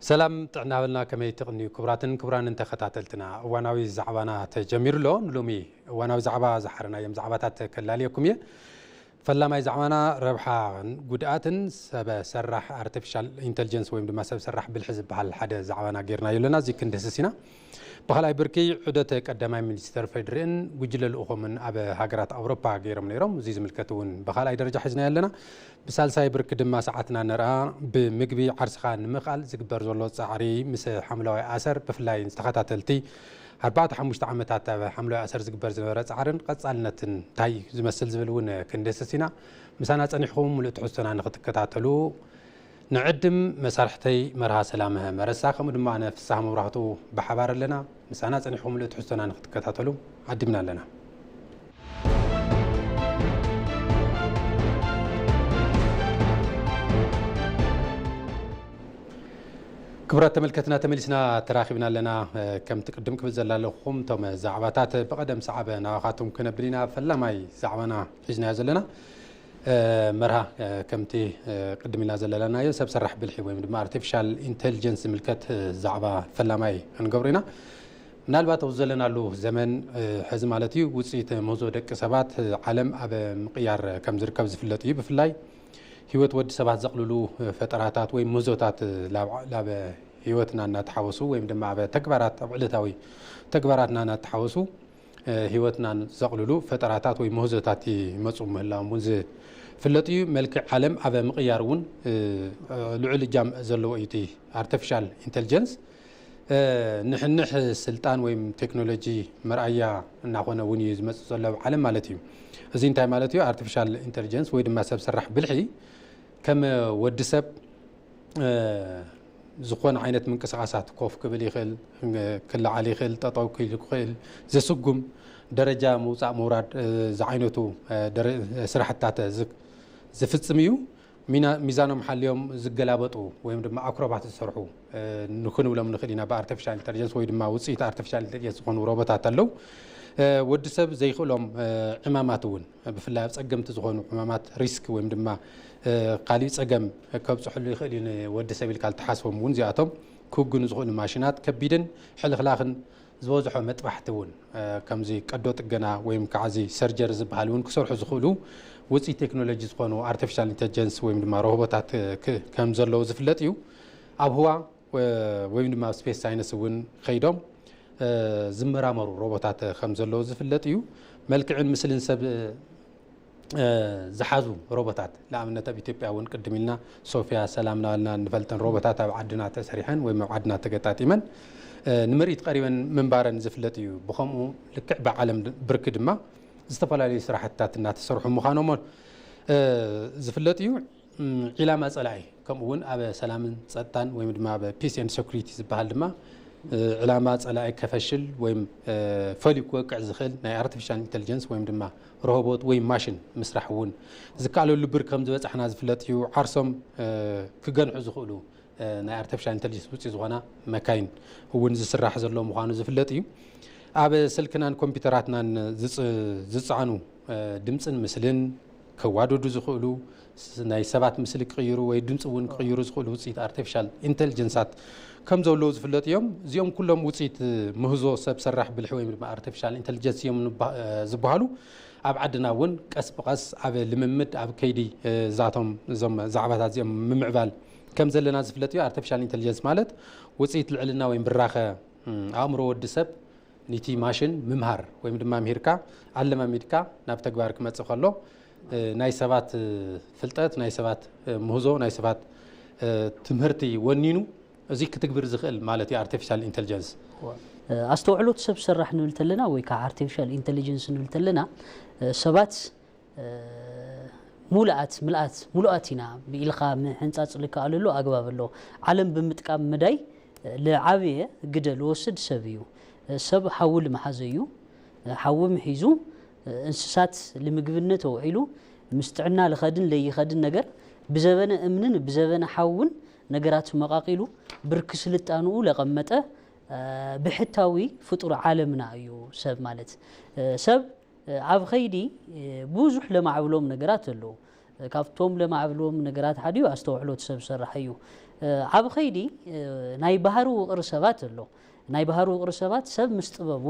ሰላም ጥዕና በልና፣ ከመይ ትቕንዩ ክቡራትን ክቡራንን ተኸታተልትና? እዋናዊ ዛዕባና ተጀሚሩ ኣሎ። ንሎሚ እዋናዊ ዛዕባ ዝሓረናዮም ዛዕባታት ከላልየኩም እየ። ፈላማይ ዛዕባና ረብሓን ጉድኣትን ሰብ ሰራሕ ኣርቲፊሻል ኢንተልጀንስ ወይም ድማ ሰብ ሰራሕ ብልሒ ዝበሃል ሓደ ዛዕባና ጌርናዮ ኣለና። እዚ ክንድህስስ ኢና። ብኻልኣይ ብርኪ ዑደት ቀዳማይ ሚኒስተር ፌዴሪእን ጉጅለ ልኡኾምን ኣብ ሃገራት ኣውሮፓ ገይሮም ነይሮም። እዚ ዝምልከት እውን ብኻልኣይ ደረጃ ሒዝናዮ ኣለና። ብሳልሳይ ብርኪ ድማ ሰዓትና ንርኣ። ብምግቢ ዓርስኻ ንምኽኣል ዝግበር ዘሎ ጻዕሪ ምስ ሓምለዋይ ኣሰር ብፍላይ ንተኸታተልቲ ኣርባዕተ ሓሙሽተ ዓመታት ኣብ ሓምለዋይ ኣሰር ዝግበር ዝነበረ ጻዕርን ቀጻልነትን እንታይ ዝመስል ዝብል እውን ክንድህስስ ኢና። ምሳና ጸኒሕኩም ምሉእ ትሕዝቶና ንክትከታተሉ ንዕድም። መሳርሕተይ መርሃ ሰላም መረሳ ከምኡ ድማ ኣነ ፍሳህ መብራህቱ ብሓባር ኣለና። ምሳና ጸኒሕኩም ምሉእ ትሕዝቶና ንክትከታተሉ ዓዲምና ኣለና። ክቡራት ተመልከትና ተመሊስና ተራኺብና ኣለና። ከምቲ ቅድም ክብል ዘላለኹም እቶም ዛዕባታት ብቐደም ሰዓበ ናባኻትኩም ክነብል ኢና። ፈላማይ ዛዕባና ሒዝናዮ ዘለና መርሃ ከምቲ ቅድም ኢልና ዘለናዮ ሰብ ሰራሕ ብልሒ ወይም ድማ ኣርቲፊሻል ኢንቴሊጀንስ ዝምልከት ዛዕባ ፈላማይ ክንገብሮ ኢና። ምናልባት ኣብዚ ዘለናሉ ዘመን ሕዚ ማለት እዩ ውፅኢት ምህዞ ደቂ ሰባት ዓለም ኣብ ምቕያር ከም ዝርከብ ዝፍለጥ እዩ። ብፍላይ ህይወት ወዲ ሰባት ዘቕልሉ ፈጠራታት ወይ ምህዞታት ናብ ህይወትና እናተሓወሱ ወይም ድማ ኣብ ተግባራት ኣብ ዕለታዊ ተግባራትና እናተሓወሱ ህይወትና ዘቕልሉ ፈጠራታት ወይ ምህዞታት ይመፁ ምህላዎም እውን ዝፍለጥ እዩ። መልክዕ ዓለም ኣብ ምቕያር እውን ልዑል እጃም ዘለዎ እዩ እቲ ኣርቲፊሻል ኢንቴሊጀንስ። ንሕንሕ ስልጣን ወይም ቴክኖሎጂ መርኣያ እናኾነ እውን እዩ ዝመፅእ ዘሎ ኣብ ዓለም ማለት እዩ። እዚ እንታይ ማለት እዩ? ኣርቲፊሻል ኢንቴሊጀንስ ወይ ድማ ሰብ ሰራሕ ብልሒ ከም ወዲ ሰብ ዝኾነ ዓይነት ምንቅስቓሳት ኮፍ ክብል ይኽእል፣ ክለዓል ይኽእል፣ ጠጠው ክብል ይኽእል፣ ዘስጉም ደረጃ ምውፃእ ምውራድ ዝዓይነቱ ስራሕትታት ዝፍፅም እዩ። ሚዛኖም ሓልዮም ዝገላበጡ ወይም ድማ ኣክሮባት ዝሰርሑ ንክንብሎም ንኽእል ኢና። ብኣርቲፊሻል ኢንቴሊጀንስ ወይ ድማ ውፅኢት ኣርቲፊሻል ኢንቴሊጀንስ ዝኾኑ ሮቦታት ኣለዉ። ወዲ ሰብ ዘይኽእሎም ዕማማት እውን ብፍላይ ኣብ ፀገምቲ ዝኾኑ ዕማማት ሪስክ ወይም ድማ ካሊእ ፀገም ከብፅሕሉ ይኽእል እዩ ንወዲ ሰብ ኢልካ ዝተሓስቦም እውን እዚኣቶም ክውግኑ ዝኽእሉ ማሽናት ከቢድን ሕልኽላኽን ዝበዝሖ መጥባሕቲ እውን ከምዚ ቀዶ ጥገና ወይም ከዓ እዚ ሰርጀሪ ዝበሃል እውን ክሰርሑ ዝኽእሉ ውፅኢት ቴክኖሎጂ ዝኾኑ ኣርቲፊሻል ኢንቴሊጀንስ ወይም ድማ ሮቦታት ከም ዘለዉ ዝፍለጥ እዩ። ኣብ ህዋ ወይም ድማ ኣብ ስፔስ ሳይንስ እውን ከይዶም ዝመራመሩ ሮቦታት ከም ዘለዉ ዝፍለጥ እዩ። መልክዕን ምስልን ሰብ ዝሓዙ ሮቦታት ንኣብነት ኣብ ኢትዮጵያ እውን ቅድም ኢልና ሶፊያ ሰላም ናበልና እንፈልጠን ሮቦታት ኣብ ዓድና ተሰሪሐን ወይም ኣብ ዓድና ተገጣጢመን ንምርኢት ቀሪበን ምንባረን ዝፍለጥ እዩ። ብኸምኡ ልክዕ ብዓለም ብርኪ ድማ ዝተፈላለዩ ስራሕትታት እናተሰርሑ ምዃኖም ዝፍለጥ እዩ። ዒላማ ፀላኢ ከምኡ እውን ኣብ ሰላምን ፀጥታን ወይም ድማ ኣብ ፒስ ኤንድ ሴኩሪቲ ዝበሃል ድማ ዕላማ ፀላኢ ከፈሽል ወይም ፈልዩ ክወቅዕ ዝኽእል ናይ ኣርቲፊሻል ኢንቴሊጀንስ ወይም ድማ ሮቦት ወይ ማሽን ምስራሕ እውን ዝከኣለሉ ብር ከም ዝበፃሕና ዝፍለጥ እዩ። ዓርሶም ክገንሑ ዝኽእሉ ናይ ኣርቲፊሻል ኢንቴሊጀንስ ውፅኢት ዝኾና መካይን እውን ዝስራሕ ዘሎ ምዃኑ ዝፍለጥ እዩ። ኣብ ስልክናን ኮምፒውተራትናን ዝፃኑ ድምፅን ምስልን ከዋደዱ ዝኽእሉ ናይ ሰባት ምስሊ ክቕይሩ ወይ ድምፂ እውን ክቕይሩ ዝኽእሉ ውፅኢት ኣርቲፊሻል ኢንቴሊጀንሳት ከም ዘለዉ ዝፍለጡ እዮም። እዚኦም ኩሎም ውፅኢት ምህዞ ሰብ ሰራሕ ብልሒ ወይ ድማ ኣርቲፊሻል ኢንቴሊጀንስ እዮም ዝበሃሉ። ኣብ ዓድና እውን ቀስ ብቐስ ኣብ ልምምድ ኣብ ከይዲ እዛቶም እዞም ዛዕባታት እዚኦም ምምዕባል ከም ዘለና ዝፍለጥ እዩ። ኣርቲፊሻል ኢንቴሊጀንስ ማለት ውፅኢት ልዕልና ወይም ብራኸ ኣእምሮ ወዲ ሰብ ኒቲ ማሽን ምምሃር ወይም ድማ ምሂርካ ኣለማሚድካ ናብ ተግባር ክመፅእ ከሎ ናይ ሰባት ፍልጠት ናይ ሰባት ምህዞ ናይ ሰባት ትምህርቲ ወኒኑ እዚ ክትግብር ዝኽእል ማለት እዩ ኣርቲፊሻል ኢንቴሊጀንስ። ኣስተውዕሎት ሰብ ሰራሕ ንብል ተለና ወይ ከዓ ኣርቲፊሻል ኢንቴሊጀንስ ንብል ተለና ሰባት ሙሉኣት ምልኣት ሙሉኣት ኢና ኢልካ ምሕንፃፅ ዝከኣለሉ ኣግባብ ኣሎ። ዓለም ብምጥቃም ምዳይ ዝዓበየ ግደ ዝወስድ ሰብ እዩ። ሰብ ሓዊ ዝመሓዘ እዩ። ሓዊ ምሒዙ እንስሳት ንምግብነት ኣውዒሉ ምስ ጥዕና ዝኸድን ለይኸድን ነገር ብዘበነ እምንን ብዘበነ ሓውን ነገራት መቓቒሉ ብርኪ ስልጣንኡ ለቐመጠ ብሕታዊ ፍጡር ዓለምና እዩ ሰብ ማለት። ሰብ ኣብ ኸይዲ ብዙሕ ለማዕብሎም ነገራት ኣለዉ። ካብቶም ለማዕብሎም ነገራት ሓዲኡ ኣስተውዕሎት ሰብ ሰራሕ እዩ። ዓብ ኸይዲ ናይ ባህሪ ውቕር ሰባት ኣሎ። ናይ ባህሪ ውቕር ሰባት ሰብ ምስ ጥበቡ፣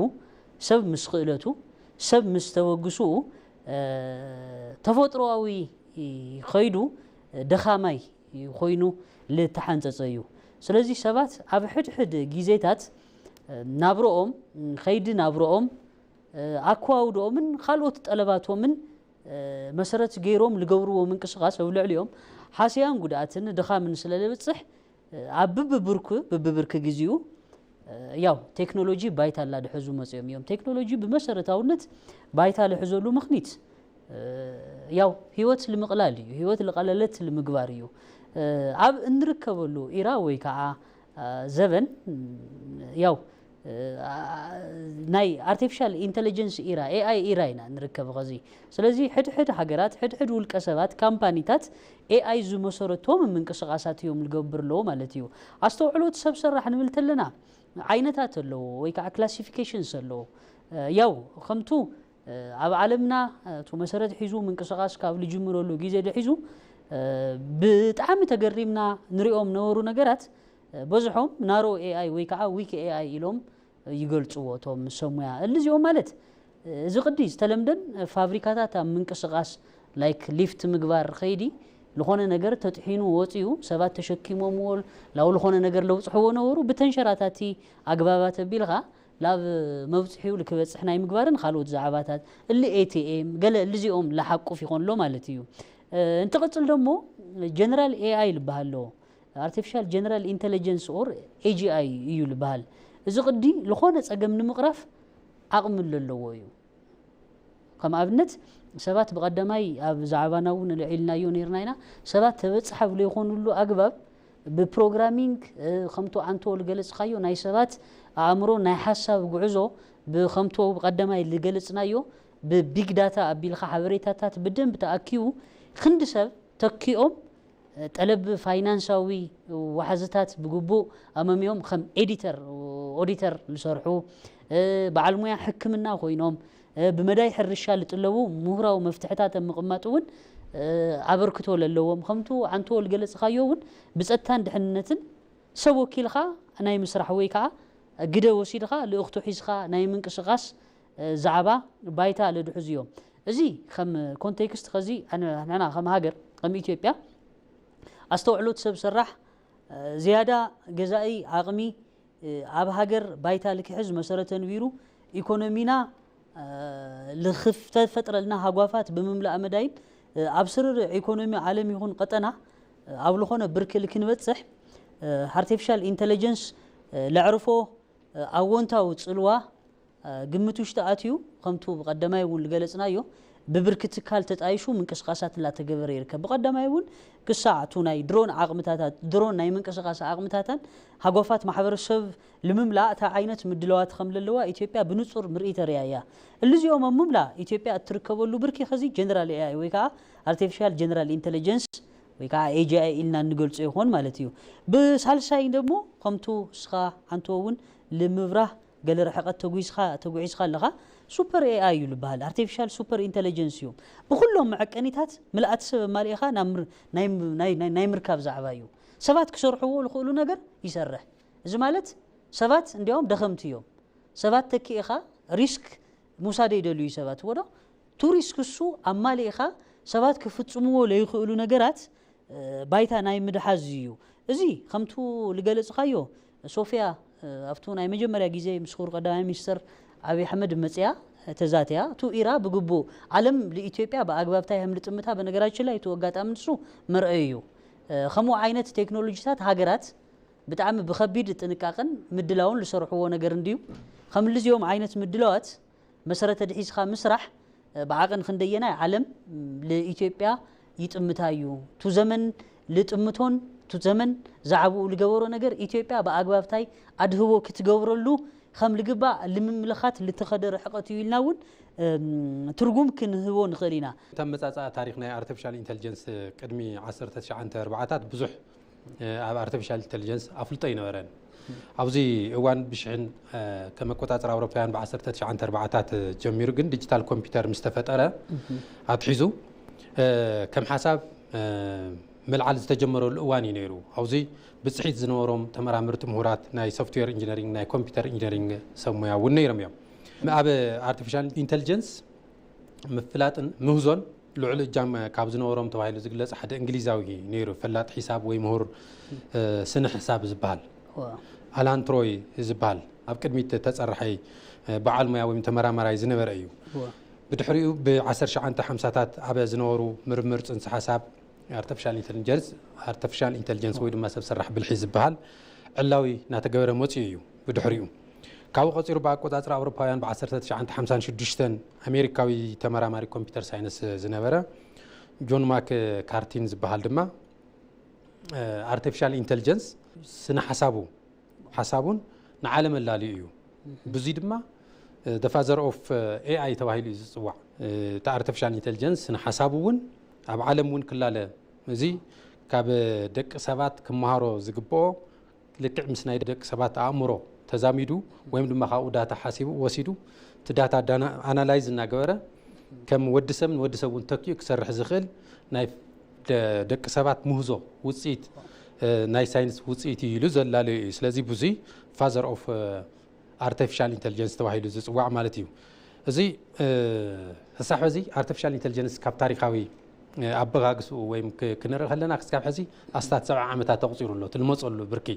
ሰብ ምስ ክእለቱ፣ ሰብ ምስ ተበግስኡ ተፈጥሮኣዊ ኸይዱ ደኻማይ ኮይኑ ልተሓንፀፀ እዩ። ስለዚ ሰባት ኣብ ሕድሕድ ግዜታት ናብረኦም፣ ኸይዲ ናብረኦም፣ ኣከዋውድኦምን ካልኦት ጠለባቶምን መሰረት ገይሮም ልገብርዎ ምንቅስቃስ ኣብ ልዕሊኦም ሓስያን ጉድኣትን ድኻምን ስለ ልብፅሕ ኣብ ብብብርኩ ብብብርኪ ግዜኡ ያው ቴክኖሎጂ ባይታ ላድሕዙ መፅኦም እዮም። ቴክኖሎጂ ብመሰረታውነት ባይታ ልሕዘሉ ምኽኒት ያው ህይወት ልምቕላል እዩ። ህይወት ልቐለለት ልምግባር እዩ። ኣብ እንርከበሉ ኢራ ወይ ከዓ ዘበን ያው ናይ ኣርቲፊሻል ኢንተለጀንስ ኢራ፣ ኤኣይ ኢራ ኢና ንርከብ ኸዚ። ስለዚ ሕድሕድ ሃገራት፣ ሕድሕድ ውልቀ ሰባት፣ ካምፓኒታት ኤኣይ ዝመሰረቶም ምንቅስቃሳት እዮም ልገብር ኣለዎ ማለት እዩ። ኣስተውዕሎት ሰብ ሰራሕ ንብል ተለና ዓይነታት ኣለዎ ወይ ከዓ ክላሲፊኬሽንስ ኣለዎ። ያው ከምቱ ኣብ ዓለምና እቲ መሰረት ሒዙ ምንቅስቃስ ካብ ልጅምረሉ ግዜ ድሒዙ ብጣዕሚ ተገሪምና ንሪኦም ነበሩ ነገራት በዝሖም ናሮ ኤኣይ ወይ ከዓ ዊክ ኤኣይ ኢሎም ይገልፅዎ እቶም ሰብ ሙያ። እልዚኦም ማለት እዚ ቅዲ ዝተለምደን ፋብሪካታት ኣብ ምንቅስቃስ ላይክ ሊፍት ምግባር ኸይዲ ልኾነ ነገር ተጥሒኑ ወፂኡ ሰባት ተሸኪሞምዎ ላው ልኾነ ነገር ለውፅሕዎ ነበሩ ብተንሸራታቲ ኣግባባት ኣቢልኻ ላብ መብፅሒኡ ልክበፅሕ ናይ ምግባርን ካልኦት ዛዕባታት እሊ ኤቲኤም ገለ እልዚኦም ልሓቁፍ ይኾን ኣሎ ማለት እዩ። እንትቕፅል ደሞ ጀነራል ኤኣይ ልበሃል ኣለዎ። ኣርቲፊሻል ጀነራል ኢንተለጀንስ ኦር ኤጂኣይ እዩ ልበሃል። እዚ ቅዲ ልኾነ ፀገም ንምቕራፍ ዓቕሚ ለለዎ እዩ። ከም ኣብነት ሰባት ብቐዳማይ ኣብ ዛዕባና እውን ልዒልናዮ ነይርና ኢና። ሰባት ተበፃሓ ብለይኾኑሉ ኣግባብ ብፕሮግራሚንግ ከምቱ ዓንቶ ልገለፅካዮ ናይ ሰባት ኣእምሮ ናይ ሓሳብ ጉዕዞ ብከምቶ ብቐዳማይ ልገለፅናዮ ብቢግ ዳታ ኣቢልካ ሓበሬታታት ብደንብ ተኣኪቡ ክንዲ ሰብ ተኪኦም ጠለብ ፋይናንሳዊ ዋሕዝታት ብግቡእ ኣመሚዮም ከም ኤዲተር ኦዲተር ዝሰርሑ በዓል ሙያ ሕክምና ኮይኖም ብመዳይ ሕርሻ ልጥለቡ ምሁራዊ መፍትሕታት ኣብ ምቕማጥ እውን ኣበርክቶ ለለዎም ከምቱ ዓንቶ ልገለፅካዮ እውን ብፀጥታን ድሕንነትን ሰብ ወኪልካ ናይ ምስራሕ ወይ ከዓ ግደ ወሲድካ ልእኽቱ ሒዝካ ናይ ምንቅስቃስ ዛዕባ ባይታ ለድሑዝ እዮም። እዚ ከም ኮንቴክስት ኸዚ ንሕና ከም ሃገር ከም ኢትዮጵያ ኣስተውዕሎት ሰብ ሰራሕ ዝያዳ ገዛኢ ዓቕሚ ኣብ ሃገር ባይታ ልክሕዝ መሰረተ ንቢሩ ኢኮኖሚና ልኽፍተፈጥረልና ሃጓፋት ብምምላእ መዳይን ኣብ ስርርዕ ኢኮኖሚ ዓለም ይኹን ቀጠና ኣብ ልኾነ ብርክል ክንበፅሕ ኣርቲፊሻል ኢንተለጀንስ ለዕርፎ ኣወንታዊ ፅልዋ ግምት ውሽጢ ኣትዩ ከምቱ ብቀደማይ እውን ዝገለፅናዮ ብብርኪ ትካል ተጣይሹ ምንቅስቃሳት እናተገበረ ይርከብ። ብቀዳማይ እውን ክሳዕ እቱ ናይ ድሮን ዓቕምታታት ድሮን ናይ ምንቅስቃስ ዓቕምታታን ሃጓፋት ማሕበረሰብ ልምምላእ እታ ዓይነት ምድለዋት ከም ለለዋ ኢትዮጵያ ብንፁር ምርኢተ ሪያ እያ። እልዚኦም ኣብ ምምላእ ኢትዮጵያ እትርከበሉ ብርኪ ኸዚ ጀነራል ኤኣይ ወይ ከዓ ኣርቲፊሻል ጀነራል ኢንተለጀንስ ወይ ከዓ ኤጂኣይ ኢልና እንገልፆ ይኾን ማለት እዩ። ብሳልሳይ ደሞ ከምቱ እስኻ ኣንቶ እውን ልምብራህ ገለ ርሕቐት ተጉዝካ ተጉዒዝካ ኣለኻ ሱፐር ኤኣይ እዩ ዝበሃል ኣርቲፊሻል ሱፐር ኢንተለጀንስ እዩ። ብኩሎም መዐቀኒታት ምልኣት ሰብ ኣማሊእኻ ናይ ምርካብ ዛዕባ እዩ። ሰባት ክሰርሕዎ ዝኽእሉ ነገር ይሰርሕ። እዚ ማለት ሰባት እንዲያውም ደኸምቲ እዮም። ሰባት ተኪእኻ ሪስክ ምውሳድ ኣይደልዩ ሰባት ወዶ ቱ ሪስክ እሱ ኣማሊእኻ ሰባት ክፍፅምዎ ለይኽእሉ ነገራት ባይታ ናይ ምድሓዝ እዩ። እዚ ከምቱ ዝገለፅኻዮ ሶፊያ ኣብቱ ናይ መጀመርያ ግዜ ምስ ክቡር ቀዳማይ ሚኒስተር ኣብይ ኣሕመድ መፅያ ተዛትያ እቱ ኢራ ብግቡእ ዓለም ንኢትዮጵያ ብኣግባብታይ ከም ልጥምታ በነገራችን ላይ እቱ ኣጋጣሚ ንሱ መርአዩ እዩ። ከምኡ ዓይነት ቴክኖሎጂታት ሃገራት ብጣዕሚ ብኸቢድ ጥንቃቕን ምድላውን ዝሰርሕዎ ነገር እንድዩ። ከም ልዚኦም ዓይነት ምድላዋት መሰረተ ድሒዝካ ምስራሕ ብዓቕን ክንደየናይ ዓለም ልኢትዮጵያ ይጥምታ እዩ። ቱ ዘመን ልጥምቶን ቱ ዘመን ዝዓብኡ ልገበሮ ነገር ኢትዮጵያ ብኣግባብታይ ኣድህቦ ክትገብረሉ ከም ልግባእ ልምምልኻት ልተኸደ ርሕቐት እዩ ኢልና እውን ትርጉም ክንህቦ ንኽእል ኢና። እታ መጻጻኣ ታሪኽ ናይ ኣርቲፊሻል ኢንተልጀንስ ቅድሚ ዓሰርተ ትሽዓተ ኣርባዓታት ብዙሕ ኣብ ኣርቲፊሻል ኢንተልጀንስ ኣፍልጦ ኣይነበረን። ኣብዚ እዋን ብሽሕን ከም ኣቆጻጽራ ኣውሮፓውያን ብ1944ታት ጀሚሩ ግን ዲጂታል ኮምፒውተር ምስ ተፈጠረ ኣትሒዙ ከም ሓሳብ ምልዓል ዝተጀመረሉ እዋን እዩ ነይሩ። ኣብዚ ብፅሒት ዝነበሮም ተመራመርቲ፣ ምሁራት ናይ ሶፍትዌር ኢንጂነሪንግ፣ ናይ ኮምፒውተር ኢንጂነሪንግ ሰብ ሞያ እውን ነይሮም እዮም። ኣብ ኣርቲፊሻል ኢንተልጀንስ ምፍላጥን ምህዞን ልዑል እጃም ካብ ዝነበሮም ተባሂሉ ዝግለጽ ሓደ እንግሊዛዊ ነይሩ፣ ፈላጥ ሒሳብ ወይ ምሁር ስነ ሕሳብ ዝበሃል። ኣላን ትሮይ ዝበሃል ኣብ ቅድሚት ተጸራሓይ በዓል ሞያ ወይ ተመራማራይ ዝነበረ እዩ። ብድሕሪኡ ብ1950ታት ኣብ ዝነበሩ ምርምር ጽንሰ ሓሳብ ኣርቲፊሻል ኢንተልጀንስ፣ ኣርቲፊሻል ኢንተልጀንስ ወይ ድማ ሰብ ሰራሕ ብልሒ ዝበሃል ዕላዊ እናተገበረ መፂኡ እዩ። ብድሕሪኡ ካብኡ ቀፂሩ ብኣቆፃፅራ ኣውሮፓውያን ብ1956 ኣሜሪካዊ ተመራማሪ ኮምፒውተር ሳይንስ ዝነበረ ጆን ማክ ካርቲን ዝበሃል ድማ ኣርቲፊሻል ኢንተልጀንስ ስነ ሓሳቡ ሓሳቡን ንዓለም ኣላልዩ እዩ። ብዙይ ድማ the father of ኤኣይ ተባሂሉ እዩ ዝፅዋዕ። እቲ ኣርቲፊሻል ኢንተልጀንስ ንሓሳቡ እውን ኣብ ዓለም እውን ክላለ፣ እዚ ካብ ደቂ ሰባት ክመሃሮ ዝግብኦ ልክዕ ምስ ናይ ደቂ ሰባት ኣእምሮ ተዛሚዱ ወይም ድማ ካብኡ ዳታ ሓሲቡ ወሲዱ እቲ ዳታ ኣናላይዝ እናገበረ ከም ወዲ ሰብ ንወዲ ሰብ እውን ተኪኡ ክሰርሕ ዝኽእል ናይ ደቂ ሰባት ምህዞ ውፅኢት ናይ ሳይንስ ውፅኢት እዩ ኢሉ ዘላለዩ እዩ። ስለዚ ብዙይ father of ኣርቲፊሻል ኢንተልጀንስ ተባሂሉ ዝፅዋዕ ማለት እዩ። እዚ ሕሳብ ሕዚ ኣርቲፊሻል ኢንተልጀንስ ካብ ታሪካዊ ኣበጋግስኡ ወይም ክንርኢ ከለና ክስካብ ሕዚ ኣስታት ሰብዓ ዓመታት ተቑፂሩ ኣሎ ትልመፀሉ ብርኪ።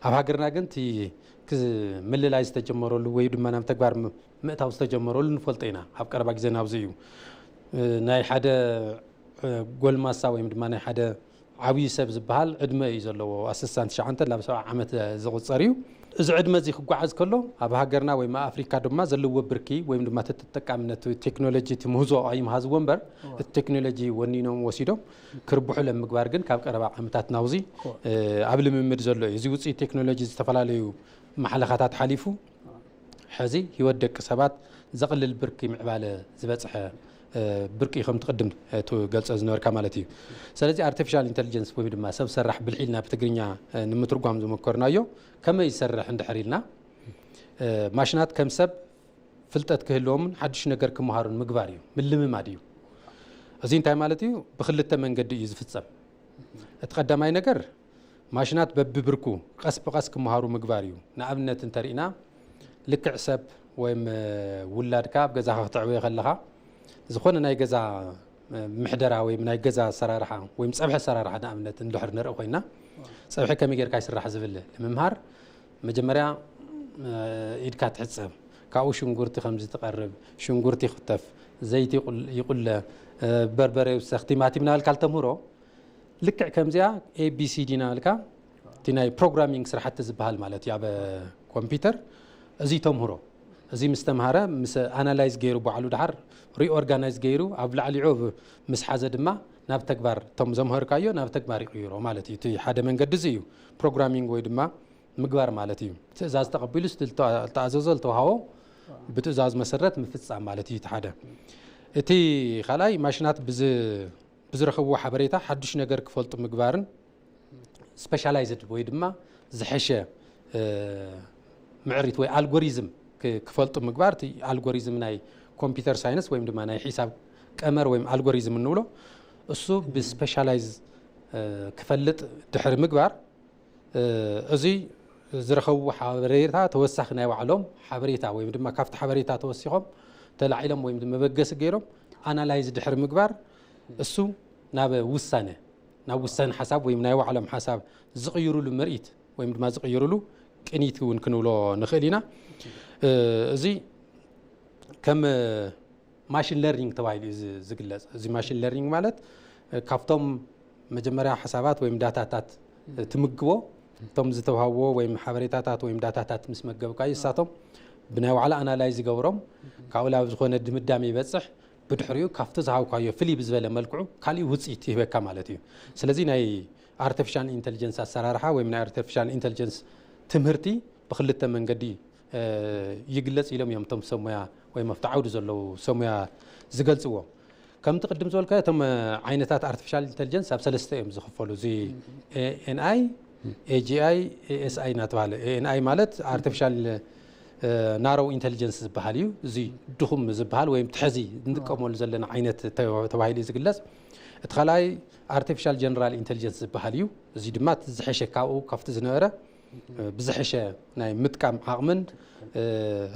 ኣብ ሃገርና ግን እቲ ምልላይ ዝተጀመረሉ ወይ ድማ ናብ ተግባር ምእታው ዝተጀመረሉ ንፈልጦ ኢና። ኣብ ቀረባ ግዜ ናብዚ እዩ ናይ ሓደ ጎልማሳ ወይም ድማ ናይ ሓደ ዓብዪ ሰብ ዝበሃል ዕድመ እዩ ዘለዎ። ኣብ ስሳን ትሽዓንተን ናብ ሰብዓ ዓመት ዝቑፀር እዩ። እዚ ዕድመ እዚ ክጓዓዝ ከሎ ኣብ ሃገርና ወይ ኣብ ኣፍሪካ ድማ ዘለዎ ብርኪ ወይም ድማ እቲ ተጠቃምነት ቴክኖሎጂ እቲ ምህዞ ኣይምሃዝዎ እምበር እቲ ቴክኖሎጂ ወኒኖም ወሲዶም ክርብሑ ለምግባር ግን ካብ ቀረባ ዓመታት ናውዚ ኣብ ልምምድ ዘሎ እዩ። እዚ ውፅኢት ቴክኖሎጂ ዝተፈላለዩ ማሕለኻታት ሓሊፉ ሕዚ ህይወት ደቂ ሰባት ዘቕልል ብርኪ ምዕባለ ዝበፅሐ ብርቂ ከም ትቕድም ትገልጾ ዝነበርካ ማለት እዩ። ስለዚ ኣርቲፊሻል ኢንተልጀንስ ወይ ድማ ሰብ ሰራሕ ብልሒ ኢልና ብትግርኛ ንምትርጓም ዝመከርናዮ ከመይ ይሰርሕ እንድሕር ኢልና ማሽናት ከም ሰብ ፍልጠት ክህልዎምን ሓድሽ ነገር ክመሃሩን ምግባር እዩ፣ ምልምማድ እዩ። እዚ እንታይ ማለት እዩ? ብክልተ መንገዲ እዩ ዝፍጸም። እቲ ቀዳማይ ነገር ማሽናት በብብርኩ ቀስ ብቐስ ክመሃሩ ምግባር እዩ። ንኣብነት እንተሪእና ልክዕ ሰብ ወይም ውላድካ ኣብ ገዛኻ ክተዕብዮ ከለኻ ዝኾነ ናይ ገዛ ምሕደራ ወይም ናይ ገዛ ኣሰራርሓ ወይም ፀብሒ ኣሰራርሓ ንኣብነት እንድሕር ንርኢ ኮይና ፀብሒ ከመይ ጌርካ ይስራሕ ዝብል ንምምሃር መጀመርያ ኢድካ ትሕፀብ፣ ካብኡ ሽንጉርቲ ከምዚ ትቐርብ፣ ሽንጉርቲ ይኽተፍ፣ ዘይቲ ይቑለ፣ በርበረ ይውሰኽ፣ ቲማቲም ናበልካ ልተምህሮ ልክዕ ከምዚኣ ኤቢሲዲ ናበልካ እቲ ናይ ፕሮግራሚንግ ስራሕቲ ዝበሃል ማለት እዩ ኣብ ኮምፒውተር እዚ ተምህሮ። እዚ ምስ ተምሃረ ምስ ኣናላይዝ ገይሩ ባዕሉ ድሓር ሪኦርጋናይዝ ገይሩ ኣብ ላዕሊዑ ምስ ሓዘ ድማ ናብ ተግባር እቶም ዘምሃርካዮ ናብ ተግባር ይቕይሮ ማለት እዩ። እቲ ሓደ መንገዲ እዚ እዩ ፕሮግራሚንግ ወይ ድማ ምግባር ማለት እዩ። ትእዛዝ ተቐቢሉ ዝተኣዘዞ ዝተዋሃቦ ብትእዛዝ መሰረት ምፍፃም ማለት እዩ እቲ ሓደ። እቲ ካልኣይ ማሽናት ብዝረኸብዎ ሓበሬታ ሓዱሽ ነገር ክፈልጡ ምግባርን ስፔሻላይዝድ ወይ ድማ ዝሐሸ ምዕሪት ወይ ኣልጎሪዝም ክፈልጡ ምግባር። እቲ ኣልጎሪዝም ናይ ኮምፒውተር ሳይንስ ወይም ድማ ናይ ሒሳብ ቀመር ወይም ኣልጎሪዝም እንብሎ እሱ ብስፔሻላይዝ ክፈልጥ ድሕሪ ምግባር እዚ ዝረኸብዎ ሓበሬታ ተወሳኺ ናይ ባዕሎም ሓበሬታ ወይም ድማ ካብቲ ሓበሬታ ተወሲኾም ተላዒሎም ወይም መበገሲ ገይሮም ኣናላይዝ ድሕሪ ምግባር እሱ ናብ ውሳነ ናብ ውሳነ ሓሳብ ወይም ናይ ባዕሎም ሓሳብ ዝቕይሩሉ ምርኢት ወይም ድማ ዝቕይሩሉ ቅኒት እውን ክንብሎ ንኽእል ኢና። እዚ ከም ማሽን ለርኒንግ ተባሂሉ እዩ ዝግለፅ። እዚ ማሽን ለርኒንግ ማለት ካብቶም መጀመርያ ሓሳባት ወይም ዳታታት ትምግቦ እቶም ዝተዋሃብዎ ወይም ሓበሬታታት ወይም ዳታታት ምስ መገብካዩ እሳቶም ብናይ ባዕላ ኣናላይዝ ይገብሮም ካብኡ ናብ ዝኾነ ድምዳሜ ይበፅሕ። ብድሕሪኡ ካብቲ ዝሃብካዮ ፍልይ ብዝበለ መልክዑ ካሊእ ውፅኢት ይህበካ ማለት እዩ። ስለዚ ናይ ኣርቲፊሻል ኢንተልጀንስ ኣሰራርሓ ወይም ናይ ኣርቲፊሻል ኢንተልጀንስ ትምህርቲ ብክልተ መንገዲ ይግለፅ ኢሎም እዮም እቶም ሰሙያ ወይም ኣብቲ ዓውዲ ዘለዉ ሰሙያ ዝገልፅዎ። ከምቲ ቅድም ዝበልካ እቶም ዓይነታት ኣርቲፊሻል ኢንተልጀንስ ኣብ ሰለስተ እዮም ዝኽፈሉ። እዚ ኤኤንኣይ፣ ኤጂኣይ፣ ኤኤስኣይ እናተባሃለ። ኤኤንኣይ ማለት ኣርቲፊሻል ናሮው ኢንተልጀንስ ዝበሃል እዩ። እዚ ድኹም ዝበሃል ወይም ትሕዚ እንጥቀመሉ ዘለና ዓይነት ተባሂሉ እዩ ዝግለፅ። እቲ ካልኣይ ኣርቲፊሻል ጀነራል ኢንቴሊጀንስ ዝበሃል እዩ። እዚ ድማ እቲ ዝሐሸ ካብኡ ካብቲ ዝነበረ ብዝሐሸ ናይ ምጥቃም ዓቕምን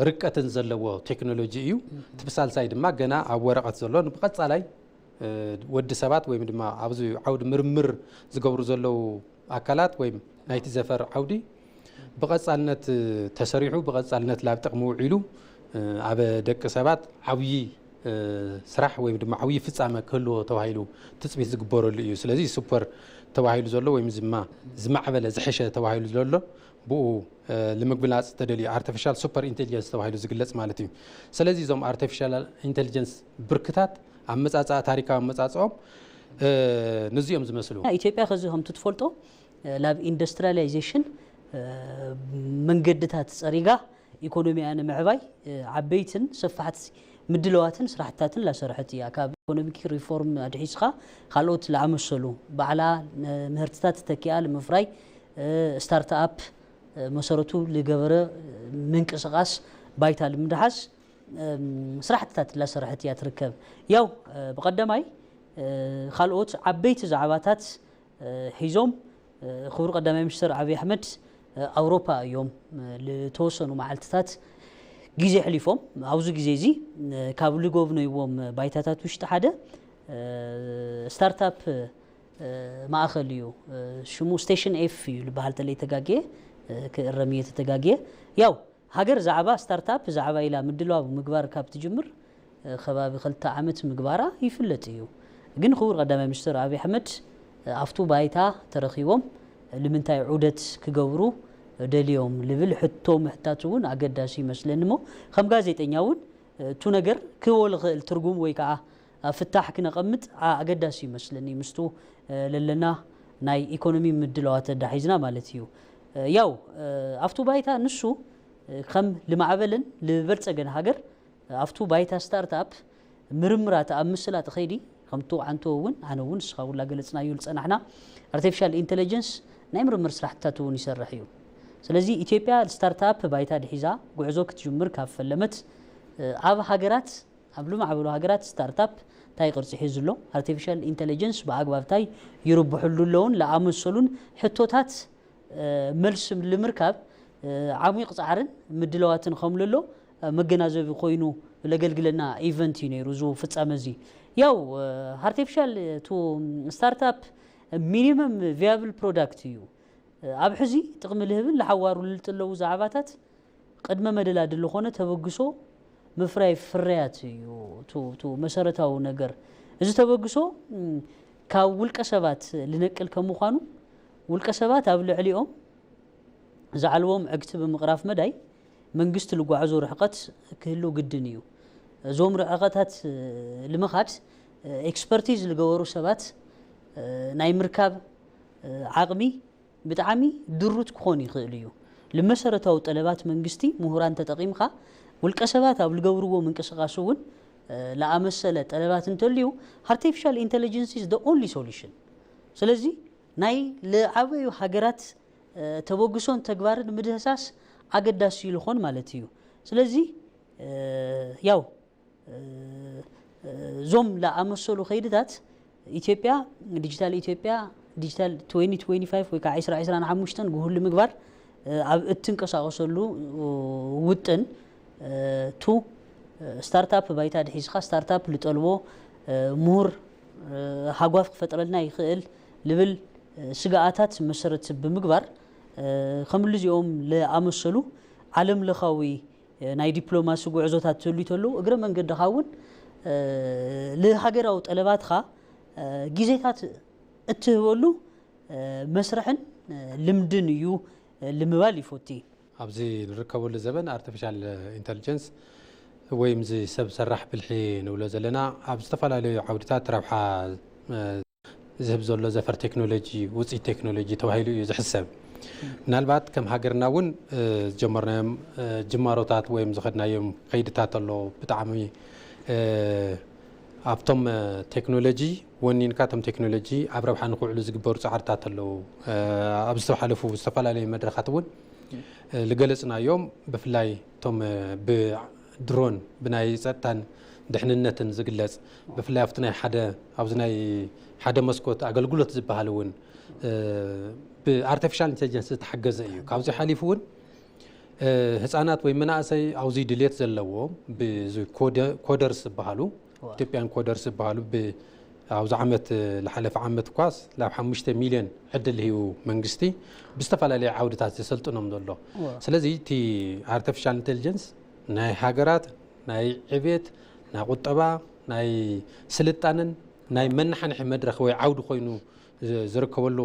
ርቀትን ዘለዎ ቴክኖሎጂ እዩ። እቲ ብሳልሳይ ድማ ገና ኣብ ወረቐት ዘሎ ብቐጻላይ ወዲ ሰባት ወይም ድማ ኣብዚ ዓውዲ ምርምር ዝገብሩ ዘለዉ ኣካላት ወይም ናይቲ ዘፈር ዓውዲ ብቐጻልነት ተሰሪሑ ብቐጻልነት ላብ ጥቕሚ ውዒሉ ኣብ ደቂ ሰባት ዓብዪ ስራሕ ወይም ድማ ዓብዪ ፍጻመ ክህልዎ ተባሂሉ ትጽቢት ዝግበረሉ እዩ። ስለዚ ሱፐር ተባሂሉ ዘሎ ወይም ድማ ዝማዕበለ ዝሐሸ ተባሂሉ ዘሎ ብኡ ንምግላጽ ተደልዩ ኣርቲፊሻል ሱፐር ኢንቴሊጀንስ ተባሂሉ ዝግለጽ ማለት እዩ። ስለዚ እዞም ኣርቲፊሻል ኢንቴሊጀንስ ብርክታት ኣመጻጽኣ ታሪካዊ ኣመጻጽኦም ንዚኦም ዝመስሉ ኢትዮጵያ ከዚ ከምቲ ትፈልጦ ላብ ኢንዱስትሪያላይዜሽን መንገድታት ጸሪጋ ኢኮኖሚያ ንምዕባይ ዓበይትን ሰፋሕቲ ምድለዋትን ስራሕትታትን ላሰርሐት እያ። ካብ ኢኮኖሚክ ሪፎርም ኣድሒዝካ ካልኦት ለኣመሰሉ ባዕላ ምህርትታት ተኪኣ ንምፍራይ ስታርትኣፕ መሰረቱ ልገበረ ምንቅስቃስ ባይታ ልምድሓስ ስራሕትታት ላሰርሐት እያ ትርከብ። ያው ብቀዳማይ ካልኦት ዓበይቲ ዛዕባታት ሒዞም ክቡር ቀዳማይ ሚኒስትር ኣብይ ኣሕመድ ኣውሮፓ እዮም ልተወሰኑ መዓልትታት ግዜ ኣሕሊፎም። ኣብዚ ግዜ እዚ ካብ ልጎብነይዎም ባይታታት ውሽጢ ሓደ ስታርታፕ ማእኸል እዩ። ሽሙ ስቴሽን ኤፍ እዩ ልበሃል ተለይ ተጋግየ ክእረም እየ ተተጋግየ። ያው ሃገር ዛዕባ ስታርታፕ ዛዕባ ኢላ ምድላው ምግባር ካብ ትጅምር ከባቢ ክልተ ዓመት ምግባራ ይፍለጥ እዩ። ግን ክቡር ቀዳማይ ሚኒስትር ኣብይ ኣሕመድ ኣብቱ ባይታ ተረኺቦም ንምንታይ ዑደት ክገብሩ ደልዮም ልብል ሕቶ ምሕታት እውን ኣገዳሲ ይመስለኒ እሞ ከም ጋዜጠኛ እውን እቱ ነገር ክህቦ ልኽእል ትርጉም ወይ ከዓ ፍታሕ ክነቐምጥ ኣገዳሲ ይመስለኒ ምስቱ ለለና ናይ ኢኮኖሚ ምድለዋት ኣዳሒዝና ማለት እዩ። ያው ኣብቱ ባይታ ንሱ ከም ልማዕበልን ልበልፀገን ሃገር ኣብቱ ባይታ ስታርትኣፕ ምርምራት ኣብ ምስላጥ ኸይዲ ከምቱ ዓንቶ እውን ኣነ እውን ንስኻ ውላ ገለፅናዮ ዝፀናሕና ኣርቲፊሻል ኢንቴሊጀንስ ናይ ምርምር ስራሕትታት እውን ይሰርሕ እዩ። ስለዚ ኢትዮጵያ ስታርትኣፕ ባይታ ድሒዛ ጉዕዞ ክትጅምር ካብ ፈለመት ኣብ ሃገራት ኣብ ልማዕበሉ ሃገራት ስታርትኣፕ እንታይ ቅርፂ ሒዙ ኣሎ ኣርቲፊሻል ኢንቴሊጀንስ ብኣግባብ እንታይ ይርብሕሉ ኣለውን ለኣመሰሉን ሕቶታት መልሲ ልምርካብ ዓሚቕ ፃዕርን ምድለዋትን ከም ልሎ መገናዘቢ ኮይኑ ለገልግለና ኢቨንት እዩ ነይሩ እዚ ፍፃመ እዚ። ያው ኣርቲፊሻል ቱ ስታርትኣፕ ሚኒመም ቪያብል ፕሮዳክት እዩ። ኣብ ሕዚ ጥቕሚ ልህብን ለሓዋሩ ልልጥለዉ ዛዕባታት ቅድመ መደላድል ዝኾነ ተበግሶ ምፍራይ ፍርያት እዩ። ቱ ቱ መሰረታዊ ነገር እዚ ተበግሶ ካብ ውልቀ ሰባት ልነቅል ከም ምዃኑ ውልቀ ሰባት ኣብ ልዕሊኦም ዝዓልዎም ዕግቲ ብምቕራፍ መዳይ መንግስቲ ልጓዓዞ ርሕቀት ክህሉ ግድን እዩ። እዞም ርሕቀታት ልምኻድ ኤክስፐርቲዝ ዝገበሩ ሰባት ናይ ምርካብ ዓቕሚ ብጣዕሚ ድሩት ክኾን ይኽእል እዩ። ልመሰረታዊ ጠለባት መንግስቲ ምሁራን ተጠቒምካ ውልቀ ሰባት ኣብ ልገብርዎ ምንቅስቃስ እውን ለኣመሰለ ጠለባት እንተልዩ artificial intelligence is the only solution። ስለዚ ናይ ልዓበዩ ሃገራት ተበግሶን ተግባርን ምድህሳስ ኣገዳሲ ይልኾን ማለት እዩ። ስለዚ ያው እዞም ለኣመሰሉ ከይድታት ኢትዮጵያ ዲጂታል ኢትዮጵያ ዲጂታል twenty twenty five ወይ ከዓ ዕስራ ዕስራን ሓሙሽተን ግሁል ምግባር ኣብ እትንቀሳቀሰሉ ውጥን ቱ ስታርታፕ ባይታ ድሒዝካ ስታርታፕ ልጠልቦ ምሁር ሃጓፍ ክፈጥረልና ይኽእል ልብል ስጋኣታት መሰረት ብምግባር ከምልዚኦም ለኣመሰሉ ዓለም ለኻዊ ናይ ዲፕሎማሲ ጉዕዞታት ትህሉ ተለዉ እግረ መንገድኻ እውን ልሃገራዊ ጠለባትኻ ግዜታት እትህበሉ መስርሕን ልምድን እዩ ልምባል ይፎቲ። ኣብዚ ንርከበሉ ዘበን ኣርቲፊሻል ኢንተልጀንስ ወይም እዚ ሰብ ሰራሕ ብልሒ ንብሎ ዘለና ኣብ ዝተፈላለዩ ዓውድታት ረብሓ ዝህብ ዘሎ ዘፈር ቴክኖሎጂ ውፅኢት ቴክኖሎጂ ተባሂሉ እዩ ዝሕሰብ። ምናልባት ከም ሃገርና እውን ዝጀመርናዮም ጅማሮታት ወይም ዝኸድናዮም ከይድታት ኣሎ ብጣዕሚ ኣብቶም ቴክኖሎጂ ወኒንካ እቶም ቴክኖሎጂ ኣብ ረብሓ ንክውዕሉ ዝግበሩ ፃዕርታት ኣለዉ። ኣብ ዝተሓለፉ ዝተፈላለዩ መድረኻት እውን ዝገለፅናዮም ብፍላይ እቶም ብድሮን ብናይ ፀጥታን ድሕንነትን ዝግለጽ፣ ብፍላይ ኣብቲ ናይ ሓደ፣ ኣብዚ ናይ ሓደ መስኮት ኣገልግሎት ዝበሃል እውን፣ እ፣ ብኣርቲፊሻል ኢንቴሊጀንስ ዝተሓገዘ እዩ። ካብዚ ሓሊፉ እውን፣ እ፣ ህፃናት ወይ መናእሰይ ኣብዚ ድሌት ዘለዎም፣ ብዚ ኮደ-፣ ኮደርስ ዝበሃሉ፣ ኢትዮጵያን ኮደርስ ዝበሃሉ፣ ብ-፣ ኣብዚ ዓመት፣ እ፣ ዝሓለፈ ዓመት ኳስ ናብ ሓሙሽተ ሚልዮን ዕድል ሂቡ መንግስቲ ብዝተፈላለየ ዓውድታት ዘሰልጥኖም ዘሎ። ስለዚ እቲ ኣርቲፊሻል ኢንቴሊጀንስ ናይ ሃገራት ናይ ዕቤት፣ ናይ ቁጠባ፣ ናይ ስልጣነን ናይ መነሓንሒ መድረኽ ወይ ዓውዲ ኮይኑ ዝ-፣ ዝርከበሉ፣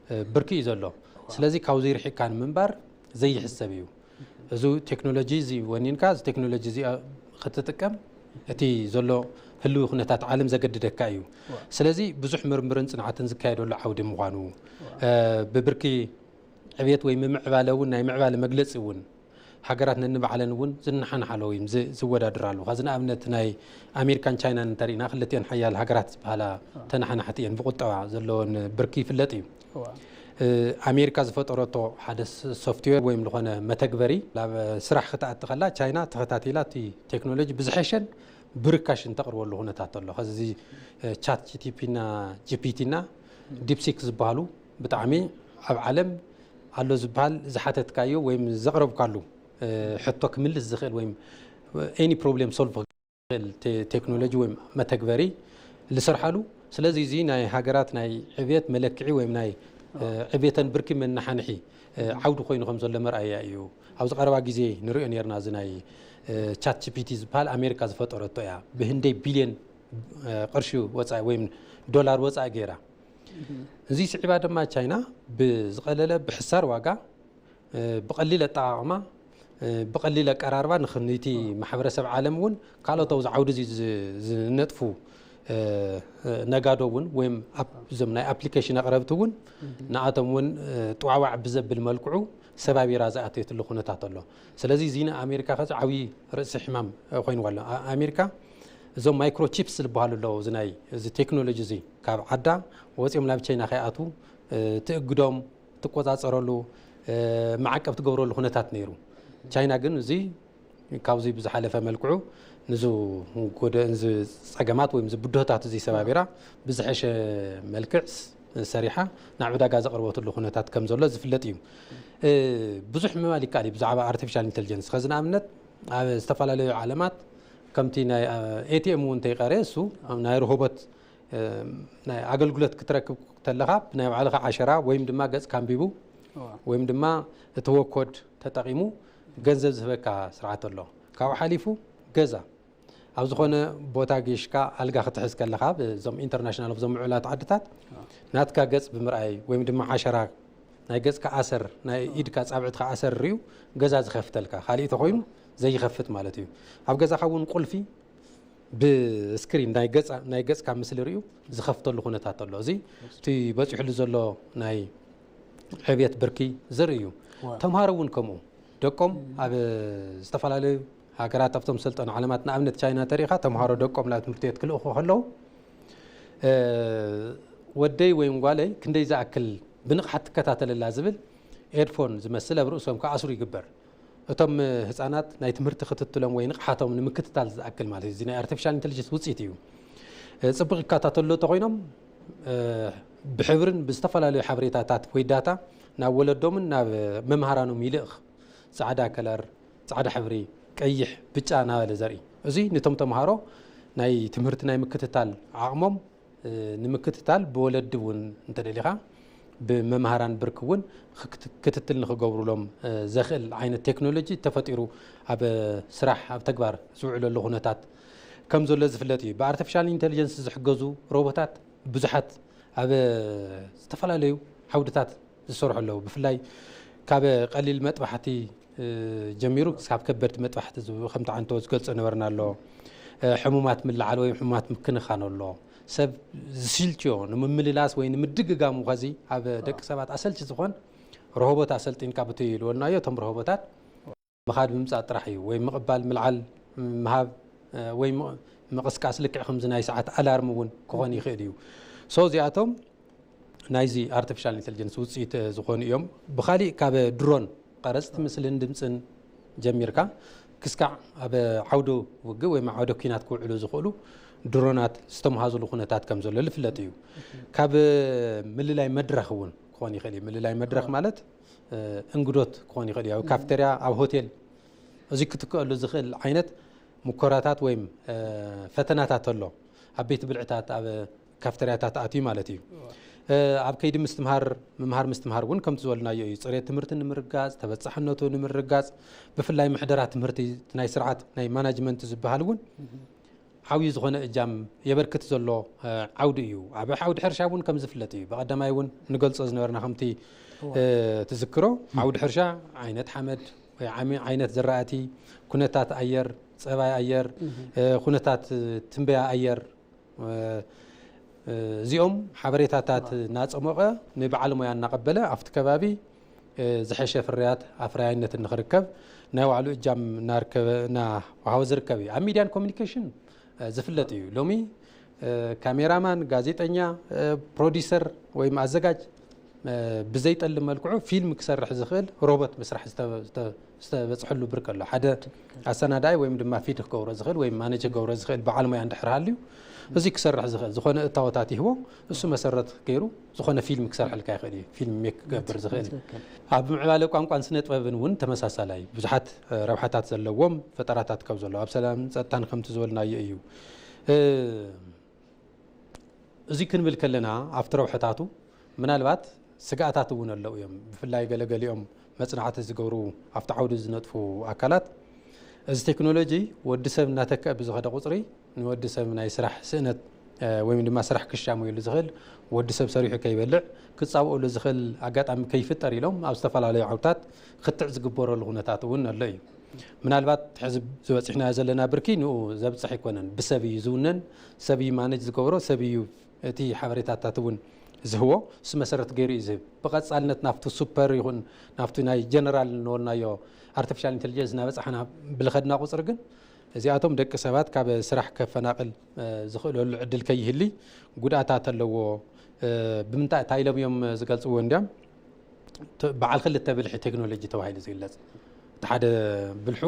እ፣ ብርኪ እዩ ዘሎ። ስለዚ ካብዚ ርሒቕካ ንምንባር ዘይሕሰብ እዩ። እዚ ቴክኖሎጂ እዚ ወኒንካ፣ እዚ ቴክኖሎጂ እዚ ክትጥቀም እቲ ዘሎ ህልዊ ኩነታት ዓለም ዘገድደካ እዩ። ስለዚ ብዙሕ ምርምርን ጽንዓትን ዝካየደሉ ዓውዲ ምዃኑ፣ እ፣ ብብርኪ ዕብየት ወይ ምምዕባለ እውን ናይ ምዕባለ መግለጺ እውን ሃገራት ነንባዕለን እውን ዝነሓንሓ ኣለዎ እዮም ዝ-፣ ዝወዳደራ ኣለዎ። ካብዚ ንኣብነት ናይ ኣሜሪካን ቻይናን እንተሪእና፣ ክልቲኤን ሓያል ሃገራት ዝበሃላ ተነሓናሕቲ እየን፣ ብቁጠባ ዘለወን ብርኪ ይፍለጥ እዩ። እ፣ ኣሜሪካ ዝፈጠረቶ ሓደ ስ-፣ ሶፍትዌር ወይም ዝኾነ መተግበሪ ናብ ስራሕ ክትኣቲ ከላ፣ ቻይና ተኸታቲላ እቲ ቴክኖሎጂ ብዝሐሸን ብርካሽን ተቕርበሉ ኩነታት ኣሎ። ከዚ፣ እ፣ ቻት ጂ ቲ ፒ እና ጂ ፒ ቲ እና ዲፕሲክ ዝበሃሉ ብጣዕሚ ኣብ ዓለም ኣሎ ዝበሃል ዝሓተትካዮ ወይም ዘቕረብካሉ፣ እ፣ ሕቶ ክምልስ ዝኽእል ወይም ኤኒ ፕሮብሌም ሶልቭ ክኽእል ቴ-፣ ቴክኖሎጂ ወይም መተግበሪ ዝሰርሓሉ። ስለዚ እዚ ናይ ሃገራት ናይ ዕብየት መለክዒ ወይም ናይ፣ እ፣ ዕብየተን ብርኪ መነሓንሒ፣ እ፣ ዓውዲ ኮይኑ ከም ዘሎ መርኣያ እዩ። ኣብዚ ቀረባ ግዜ ንሪኦ ነርና፣ እዚ ናይ፣ እ፣ ቻት ጂ ፒ ቲ ዝበሃል ኣሜሪካ ዝፈጠረቶ እያ። ብህንደይ ቢልዮን፣ እ፣ ቅርሺ ወፃኢ ወይም ዶላር ወፃኢ ገይራ። እዚ ስዒባ ድማ ቻይና ብዝቐለለ ብሕሳር ዋጋ፣ እ፣ ብቐሊል ኣጠቓቕማ፣ እ፣ ብቐሊል ኣቀራርባ ንኽንይቲ ማሕበረሰብ ዓለም እውን ካልኦት ኣብዚ ዓውዲ እዚ ዝ-፣ ዝነጥፉ፣ እ፣ እ፣ ነጋዶ እውን ወይም ኣፕ-፣ እዞም ናይ ኣፕሊኬሽን ኣቕረብቲ እውን ንኣቶም እውን፣ እ፣ ጥዋዕዋዕ ብዘብል መልክዑ ሰባቢራ ዝኣተየትሉ ኩነታት ኣሎ። ስለዚ እዚ ንኣሜሪካ ከዚ ዓብዪ ርእሲ ሕማም፣ እ፣ ኮይንዋ ኣሎ። ኣ-፣ ኣሜሪካ እዞም ማይክሮቺፕስ ዝበሃሉ ኣለዉ፣ እዚ ናይ፣ እዚ ቴክኖሎጂ እዚ ካብ ዓዳ ወፂኦም ናብ ቻይና ከይኣትዉ፣ እ፣ ትእግዶም፣ ትቆፃፀረሉ፣ እ፣ ማዕቀብ ትገብረሉ ኩነታት ነይሩ። ቻይና ግን እዚ ካብዚ ብዝሓለፈ መልክዑ ንዙ ጎደ-፣ ንዚ ፀገማት ወይም እዚ ብድሆታት እዚ ሰባቢራ ብዝሐሸ መልክዕ ስ-፣ ሰሪሓ ናብ ዕዳጋ ዘቕርበትሉ ኩነታት ከም ዘሎ ዝፍለጥ እዩ። እ፣ ብዙሕ ምባል ይከኣል እዩ ብዛዕባ ኣርቲፊሻል ኢንቴሊጀንስ። ከዚ ንኣብነት ኣብ ዝተፈላለዩ ዓለማት ከምቲ ናይ፣ እ፣ ኤ ቲ ኤም እውን እንተይቀረ እሱ ኣብ ናይ ርሆቦት፣ እ፣ ናይ ኣገልግሎት ክትረክብ ተለኻ ብናይ ባዕልኻ ዓሸራ ወይም ድማ ገጽካ ኣንቢቡ ወይም ድማ እቲ ወኮድ ተጠቒሙ ገንዘብ ዝህበካ ስርዓት ኣሎ። ካብኡ ሓሊፉ ገዛ ኣብ ዝኾነ ቦታ ጌሽካ ኣልጋ ክትሕዝ ከለኻ፣ ብዞም ኢንተርናሽናል፣ ኣብዞም ምዕቡላት ዓድታት ናትካ ገጽ ብምርኣይ ወይም ድማ ዓሸራ ናይ ገጽካ ኣሰር፣ ናይ ኢድካ ጻብዕትካ ኣሰር ሪኡ ገዛ ዝኸፍተልካ፣ ካልእ ተኾይኑ ዘይኸፍት ማለት እዩ። ኣብ ገዛኻ እውን ቁልፊ ብስክሪን ናይ ገጽ፣ ናይ ገጽካ ምስሊ ሪኡ ዝኸፍተሉ ኩነታት ኣሎ። እዚ እቲ በጺሑሉ ዘሎ ናይ ዕብየት ብርኪ ዘርኢ እዩ። ተምሃሮ እውን ከምኡ፣ ደቆም ኣብ ዝተፈላለዩ ሃገራት፣ ኣብቶም ሰልጠኑ ዓለማት፣ ንኣብነት ቻይና ተሪኢኻ፣ ተምሃሮ ደቆም ናብ ትምህርቲ ቤት ክልእኹ ከለዉ፣ እ፣ ወደይ ወይም ጓለይ ክንደይ ዝኣክል ብንቕሓት ትከታተለላ ዝብል ኤድፎን ዝመስል ኣብ ርእሶም ክኣስሩ ይግበር። እቶም ህፃናት ናይ ትምህርቲ ክትትሎም ወይ ንቕሓቶም ንምክትታል ዝኣክል ማለት እዩ። እዚ ናይ ኣርቲፊሻል ኢንቴሊጀንስ ውፅኢት እዩ። እ፣ ፅቡቕ ይከታተሉ እንተኾይኖም፣ እ፣ ብሕብርን ብዝተፈላለዩ ሓበሬታታት ወይ ዳታ ናብ ወለዶምን ናብ መምሃራኖም ይልእኽ። ጻዕዳ ከለር፣ ጻዕዳ ሕብሪ፣ ቀይሕ፣ ብጫ እናበለ ዘርኢ። እዚ ነቶም ተምሃሮ ናይ ትምህርቲ ናይ ምክትታል ዓቕሞም፣ እ፣ ንምክትታል ብወለዲ እውን እንተደሊኻ ብመምሃራን ብርኪ እውን ክክት-፣ ክትትል ንኽገብሩሎም፣ እ፣ ዘኽእል ዓይነት ቴክኖሎጂ ተፈጢሩ ኣብ ስራሕ፣ ኣብ ተግባር ዝውዕለሉ ኩነታት ከም ዘሎ ዝፍለጥ እዩ። ብኣርቲፊሻል ኢንቴሊጀንስ ዝሕገዙ ሮቦታት ብዙሓት ኣብ ዝተፈላለዩ ዓውድታት ዝሰርሑ ኣለዉ። ብፍላይ ካብ ቀሊል መጥባሕቲ፣ እ፣ ጀሚሩ ክሳብ ከበድቲ መጥባሕቲ ዝ-፣ ከምቲ ዓንቶ ዝገልጾ ነበርና ኣሎ። እ፣ ሕሙማት ምልዓል ወይ ሕሙማት ምክንኻን ኣሎ። ሰብ ዝስልችዮ ንምምልላስ ወይ ንምድግጋሙ ኸዚ ኣብ ደቂ ሰባት ኣሰልቺ ዝኾን ረሆቦት ኣሰልጢንካ ብቲ ኢልወናዮ፣ እቶም ረሆቦታት ምኻድ ምምጻእ ጥራሕ እዩ። ወይ ምቕባል፣ ምልዓል፣ ምሃብ፣ እ፣ ወይ ም-፣ ምቕስቃስ ልክዕ ከምዚ ናይ ሰዓት ኣላርም እውን ክኾን ይኽእል እዩ። ሶ እዚኣቶም ናይዚ ኣርቲፊሻል ኢንተሊጀንስ ውፅኢት፣ እ፣ ዝኾኑ እዮም። ብኻሊእ ካብ ድሮን ቀረፅቲ ምስልን ድምፅን ጀሚርካ ክስካዕ ኣብ ዓውዲ ውግእ ወይ ዓውደ ኲናት ክውዕሉ ዝኽእሉ ድሮናት ዝተምሃዙሉ ኩነታት ከም ዘሎ ዝፍለጥ እዩ። ካብ ምልላይ መድረኽ እውን ክኾን ይኽእል እዩ። ምልላይ መድረኽ ማለት እንግዶት ክኾን ይኽእል እዩ። ኣብ ካፍቴርያ፣ ኣብ ሆቴል እዚ ክትክእሉ ዝኽእል ዓይነት ሙከራታት ወይም ፈተናታት ኣሎ። ኣብ ቤት ብልዕታት፣ ኣብ ካፍተርያታት ኣትዩ ማለት እዩ። ኣብ ከይዲ ምስትምሃር፣ ምምሃር ምስትምሃር እውን ከምቲ ዝበልናዮ እዩ። ፅሬት ትምህርቲ ንምርጋፅ፣ ተበፃሕነቱ ንምርጋፅ፣ ብፍላይ ምሕደራ ትምህርቲ፣ ናይ ስርዓት ናይ ማናጅመንት ዝበሃል እውን ዓብዩ ዝኾነ እጃም የበርክት ዘሎ ዓውዲ እዩ። ኣብ ዓውዲ ሕርሻ እውን ከም ዝፍለጥ እዩ። ብቐዳማይ እውን ንገልፆ ዝነበርና ከምቲ ትዝክሮ፣ ዓውዲ ሕርሻ ዓይነት ሓመድ ወይ ዓይነት ዘራእቲ፣ ኩነታት ኣየር፣ ፀባይ ኣየር፣ ኩነታት ትንበያ ኣየር፣ እዚኦም ሓበሬታታት እናፀሞቐ ንበዓል ሞያ እናቐበለ ኣብቲ ከባቢ ዝሐሸ ፍርያት ኣፍራያይነት ንኽርከብ ናይ ባዕሉ እጃም እናወሃበ ዝርከብ እዩ። ኣብ ሚድያን ኮሚኒኬሽን ዝፍለጥ እዩ። ሎሚ ካሜራማን፣ ጋዜጠኛ፣ ፕሮዲሰር ወይም ኣዘጋጅ ብዘይጠልም መልክዑ ፊልም ክሰርሕ ዝኽእል ሮቦት ምስራሕ ዝተበፅሐሉ ብርቂ ኣሎ። ሓደ ኣሰናዳይ ወይም ድማ ፊድ ክገብሮ ዝኽእል ወይም ማነጅ ክገብሮ ዝኽእል በዓል ሞያ እንድሕር ሃልዩ፣ እዚ ክሰርሕ ዝኽእል ዝኾነ እታወታት ይህቦ። እሱ መሰረት ገይሩ ዝኾነ ፊልም ክሰርሐልካ ይኽእል እዩ። ፊልም ሜክ ክገብር ዝኽእል። ኣብ ምዕባለ ቋንቋን ስነ ጥበብን እውን ተመሳሳላይ ብዙሓት ረብሓታት ዘለዎም ፈጠራታት ካብ ዘለዉ፣ ኣብ ሰላምን ፀጥታን ከምቲ ዝበልናዮ እዩ። እዚ ክንብል ከለና ኣብቲ ረብሐታቱ ምናልባት ስግኣታት እውን ኣለዉ እዮም። ብፍላይ ገለገሊኦም መፅናዕቲ ዝገብሩ ኣብቲ ዓውዲ ዝነጥፉ ኣካላት፣ እዚ ቴክኖሎጂ ወዲ ሰብ እናተክአ ብዝኸደ ቁፅሪ ንወዲ ሰብ ናይ ስራሕ ስእነት ወይም ድማ ስራሕ ክሻመየሉ ዝኽእል፣ ወዲ ሰብ ሰሪሑ ከይበልዕ ክፃብኦሉ ዝኽእል ኣጋጣሚ ከይፍጠር ኢሎም ኣብ ዝተፈላለዩ ዓውድታት ክትዕ ዝግበረሉ ኩነታት እውን ኣሎ እዩ። ምናልባት ሕዚ ዝበፂሕናዮ ዘለና ብርኪ ንኡ ዘብፅሕ ኣይኮነን። ብሰብ እዩ ዝውነን፣ ሰብ እዩ ማነጅ ዝገብሮ፣ ሰብ እዩ እቲ ሓበሬታታት እውን ዝህቦ። እሱ መሰረት ገይሩ እዩ ዝህብ። ብቐፃልነት ናብቲ ሱፐር ይኹን ናብቲ ናይ ጀነራል እንበልናዮ ኣርቲፊሻል ኢንቴሊጀንስ እናበፃሕና ብልኸድና ቁፅሪ ግን እዚኣቶም ደቂ ሰባት ካብ ስራሕ ከፈናቕል ዝኽእለሉ ዕድል ከይህሊ ጉድኣታት ኣለዎ። ብምንታይ እንታይ ኢሎም እዮም ዝገልፅዎ እንዲያም? በዓል ክልተ ብልሒ ቴክኖሎጂ ተባሂሉ ዝግለፅ፣ እቲ ሓደ ብልሑ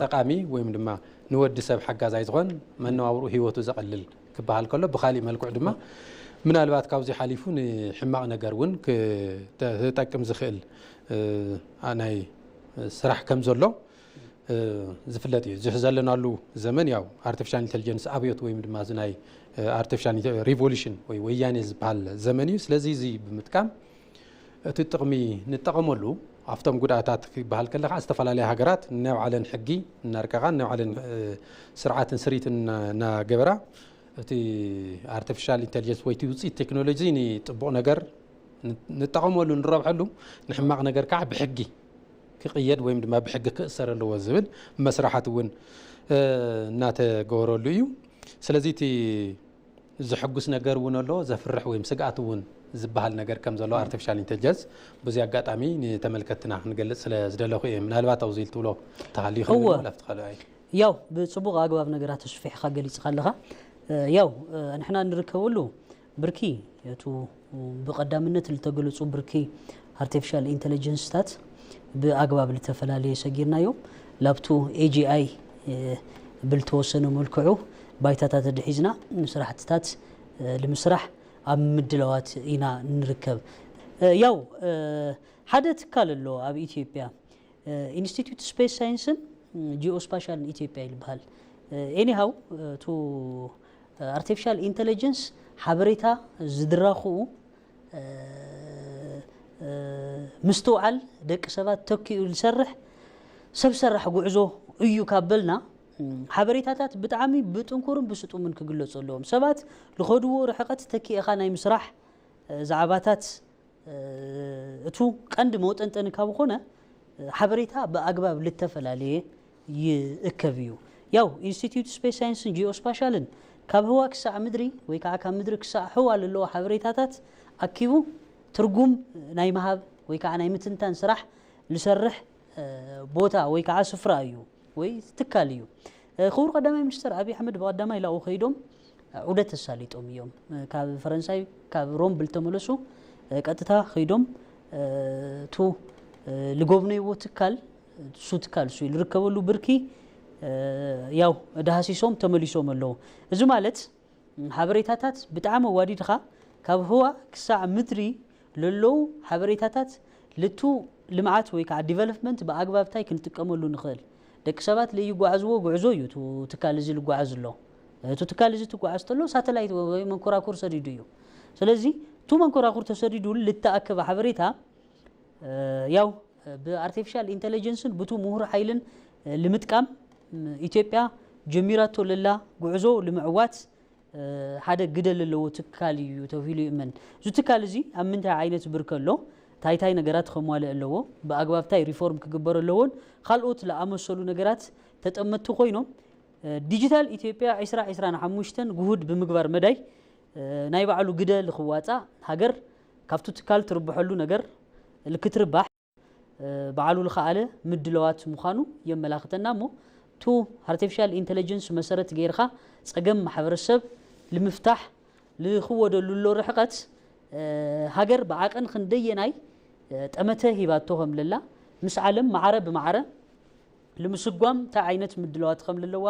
ጠቃሚ ወይም ድማ ንወዲ ሰብ ሓጋዛይ ዝኾን መነባብርኡ ህይወቱ ዘቐልል ክበሃል ከሎ፣ ብካሊእ መልክዑ ድማ ምናልባት ካብዚ ሓሊፉ ንሕማቕ ነገር እውን ክጠቅም ዝኽእል ናይ ስራሕ ከም ዘሎ ዝፍለጥ እዩ። እዚ ዘለናሉ ዘመን ያው ኣርቲፊሻል ኢንቴሊጀንስ ኣብዮት ወይም ድማ እዚ ናይ ኣርቲፊሻል ሪቮሉሽን ወይ ወያኔ ዝበሃል ዘመን እዩ። ስለዚ እዚ ብምጥቃም እቲ ጥቕሚ ንጠቐመሉ፣ ኣብቶም ጉድኣታት ክበሃል ከለካ ዝተፈላለያ ሃገራት ናይ ባዕለን ሕጊ እናርቀቓ ናይ ባዕለን ስርዓትን ስሪትን እናገበራ እቲ ኣርቲፊሻል ኢንቴሊጀንስ ወይ እቲ ውፅኢት ቴክኖሎጂ ንጥቡቕ ነገር ንጠቐመሉ ንረብሐሉ፣ ንሕማቕ ነገር ከዓ ብሕጊ ክቕየድ ወይም ድማ ብሕጊ ክእሰር ኣለዎ ዝብል መስራሓት እውን እናተገበረሉ እዩ። ስለዚ እቲ ዘሐጉስ ነገር እውን ኣሎ፣ ዘፍርሕ ወይም ስግኣት እውን ዝበሃል ነገር ከም ዘሎ ኣርቲፊሻል ኢንቴሊጀንስ በዚ ኣጋጣሚ ንተመልከትና ክንገልፅ ስለ ዝደለኹ እየ። ምናልባት ኣብዚ ትብሎ ተሃልዩ እወ። ያው ብፅቡቕ ኣግባብ ነገራት ተስፊሕካ ገሊፅካ ኣለኻ። ያው ንሕና እንርከበሉ ብርኪ እቱ ብቐዳምነት ዝተገለፁ ብርኪ ኣርቲፊሻል ኢንቴሊጀንስታት ብኣግባብ ዝተፈላለየ ሰጊርናዮ ላብቱ ኤጂኣይ ብልተወሰነ መልክዑ ባይታታት ድሒዝና ንስራሕትታት ንምስራሕ ኣብ ምድላዋት ኢና ንርከብ። ያው ሓደ ትካል ኣሎ ኣብ ኢትዮጵያ ኢንስቲትዩት ስፔስ ሳይንስን ጂኦስፓሻልን ኢትዮጵያ ይልበሃል። ኤኒሃው እቱ ኣርቲፊሻል ኢንቴሊጀንስ ሓበሬታ ዝድራኽኡ ምስትውዓል ደቂ ሰባት ተኪኡ ዝሰርሕ ሰብ ሰራሕ ጉዕዞ እዩ ካብ በልና ሓበሬታታት ብጣዕሚ ብጥንኩርን ብስጡምን ክግለፁ ኣለዎም። ሰባት ዝኸድዎ ርሕቐት ተኪእኻ ናይ ምስራሕ ዛዕባታት እቱ ቀንዲ መውጠንጠኒ ካብ ኾነ ሓበሬታ ብኣግባብ ልተፈላለየ ይእከብ እዩ። ያው ኢንስቲትዩት ስፔስ ሳይንስን ጂኦስፓሻልን ካብ ህዋ ክሳዕ ምድሪ ወይ ከዓ ካብ ምድሪ ክሳዕ ህዋ ለለዎ ሓበሬታታት ኣኪቡ ትርጉም ናይ ምሃብ ወይ ከዓ ናይ ምትንታን ስራሕ ልሰርሕ ቦታ ወይ ከዓ ስፍራ እዩ ወይ ትካል እዩ። ክቡር ቀዳማይ ሚኒስትር ኣብይ ኣሕመድ ብቀዳማይ ላኡ ከይዶም ዑደት ተሳሊጦም እዮም። ካብ ፈረንሳይ ካብ ሮም ብልተመለሱ ቀጥታ ከይዶም እቱ ልጎብነይዎ ትካል እሱ ትካል እሱ ልርከበሉ ብርኪ ያው ዳህሲሶም ተመሊሶም ኣለዉ። እዚ ማለት ሓበሬታታት ብጣዕሚ ኣዋዲድኻ ካብ ህዋ ክሳዕ ምድሪ ለለዉ ሓበሬታታት ልቱ ልምዓት ወይ ከዓ ዲቨሎፕመንት ብኣግባብታይ ክንጥቀመሉ ንኽእል። ደቂ ሰባት ለይጓዓዝዎ ጉዕዞ እዩ እቲ ትካል እዚ ልጓዓዝ ኣሎ። እቲ ትካል እዚ ትጓዓዝ ተሎ ሳተላይት ወይ መንኮራኩር ሰዲዱ እዩ። ስለዚ እቲ መንኮራኩር ተሰዲዱ ልተኣከበ ሓበሬታ ያው ብኣርቲፊሻል ኢንተለጀንስን ብቱ ምሁር ሓይልን ልምጥቃም ኢትዮጵያ ጀሚራቶ ለላ ጉዕዞ ልምዕዋት ሓደ ግደ ለለዎ ትካል እዩ ተብሂሉ ይእመን። እዚ ትካል እዚ ኣብ ምንታይ ዓይነት ብርከ ኣሎ፣ እንታይ እንታይ ነገራት ከሟልእ ኣለዎ፣ ብኣግባብታይ ሪፎርም ክግበር ኣለዎን ካልኦት ለኣመሰሉ ነገራት ተጠመትቲ ኮይኖም ዲጂታል ኢትዮጵያ ዕስራ ዕስራን ሓሙሽተን ግሁድ ብምግባር መዳይ ናይ ባዕሉ ግደ ልክዋፃእ ሃገር ካብቱ ትካል ትርብሐሉ ነገር ልክትርባሕ ባዕሉ ልኸኣለ ምድለዋት ምዃኑ የመላኽተና እሞ ቱ ኣርቲፊሻል ኢንተለጀንስ መሰረት ገይርካ ፀገም ማሕበረሰብ ልምፍታሕ ልኽወደሉ ኣሎ ርሕቐት ሃገር ብዓቐን ክንደየናይ ጠመተ ሂባቶ ከም ለላ ምስ ዓለም ማዕረ ብማዕረ ልምስጓም እንታይ ዓይነት ምድለዋት ከም ለለዋ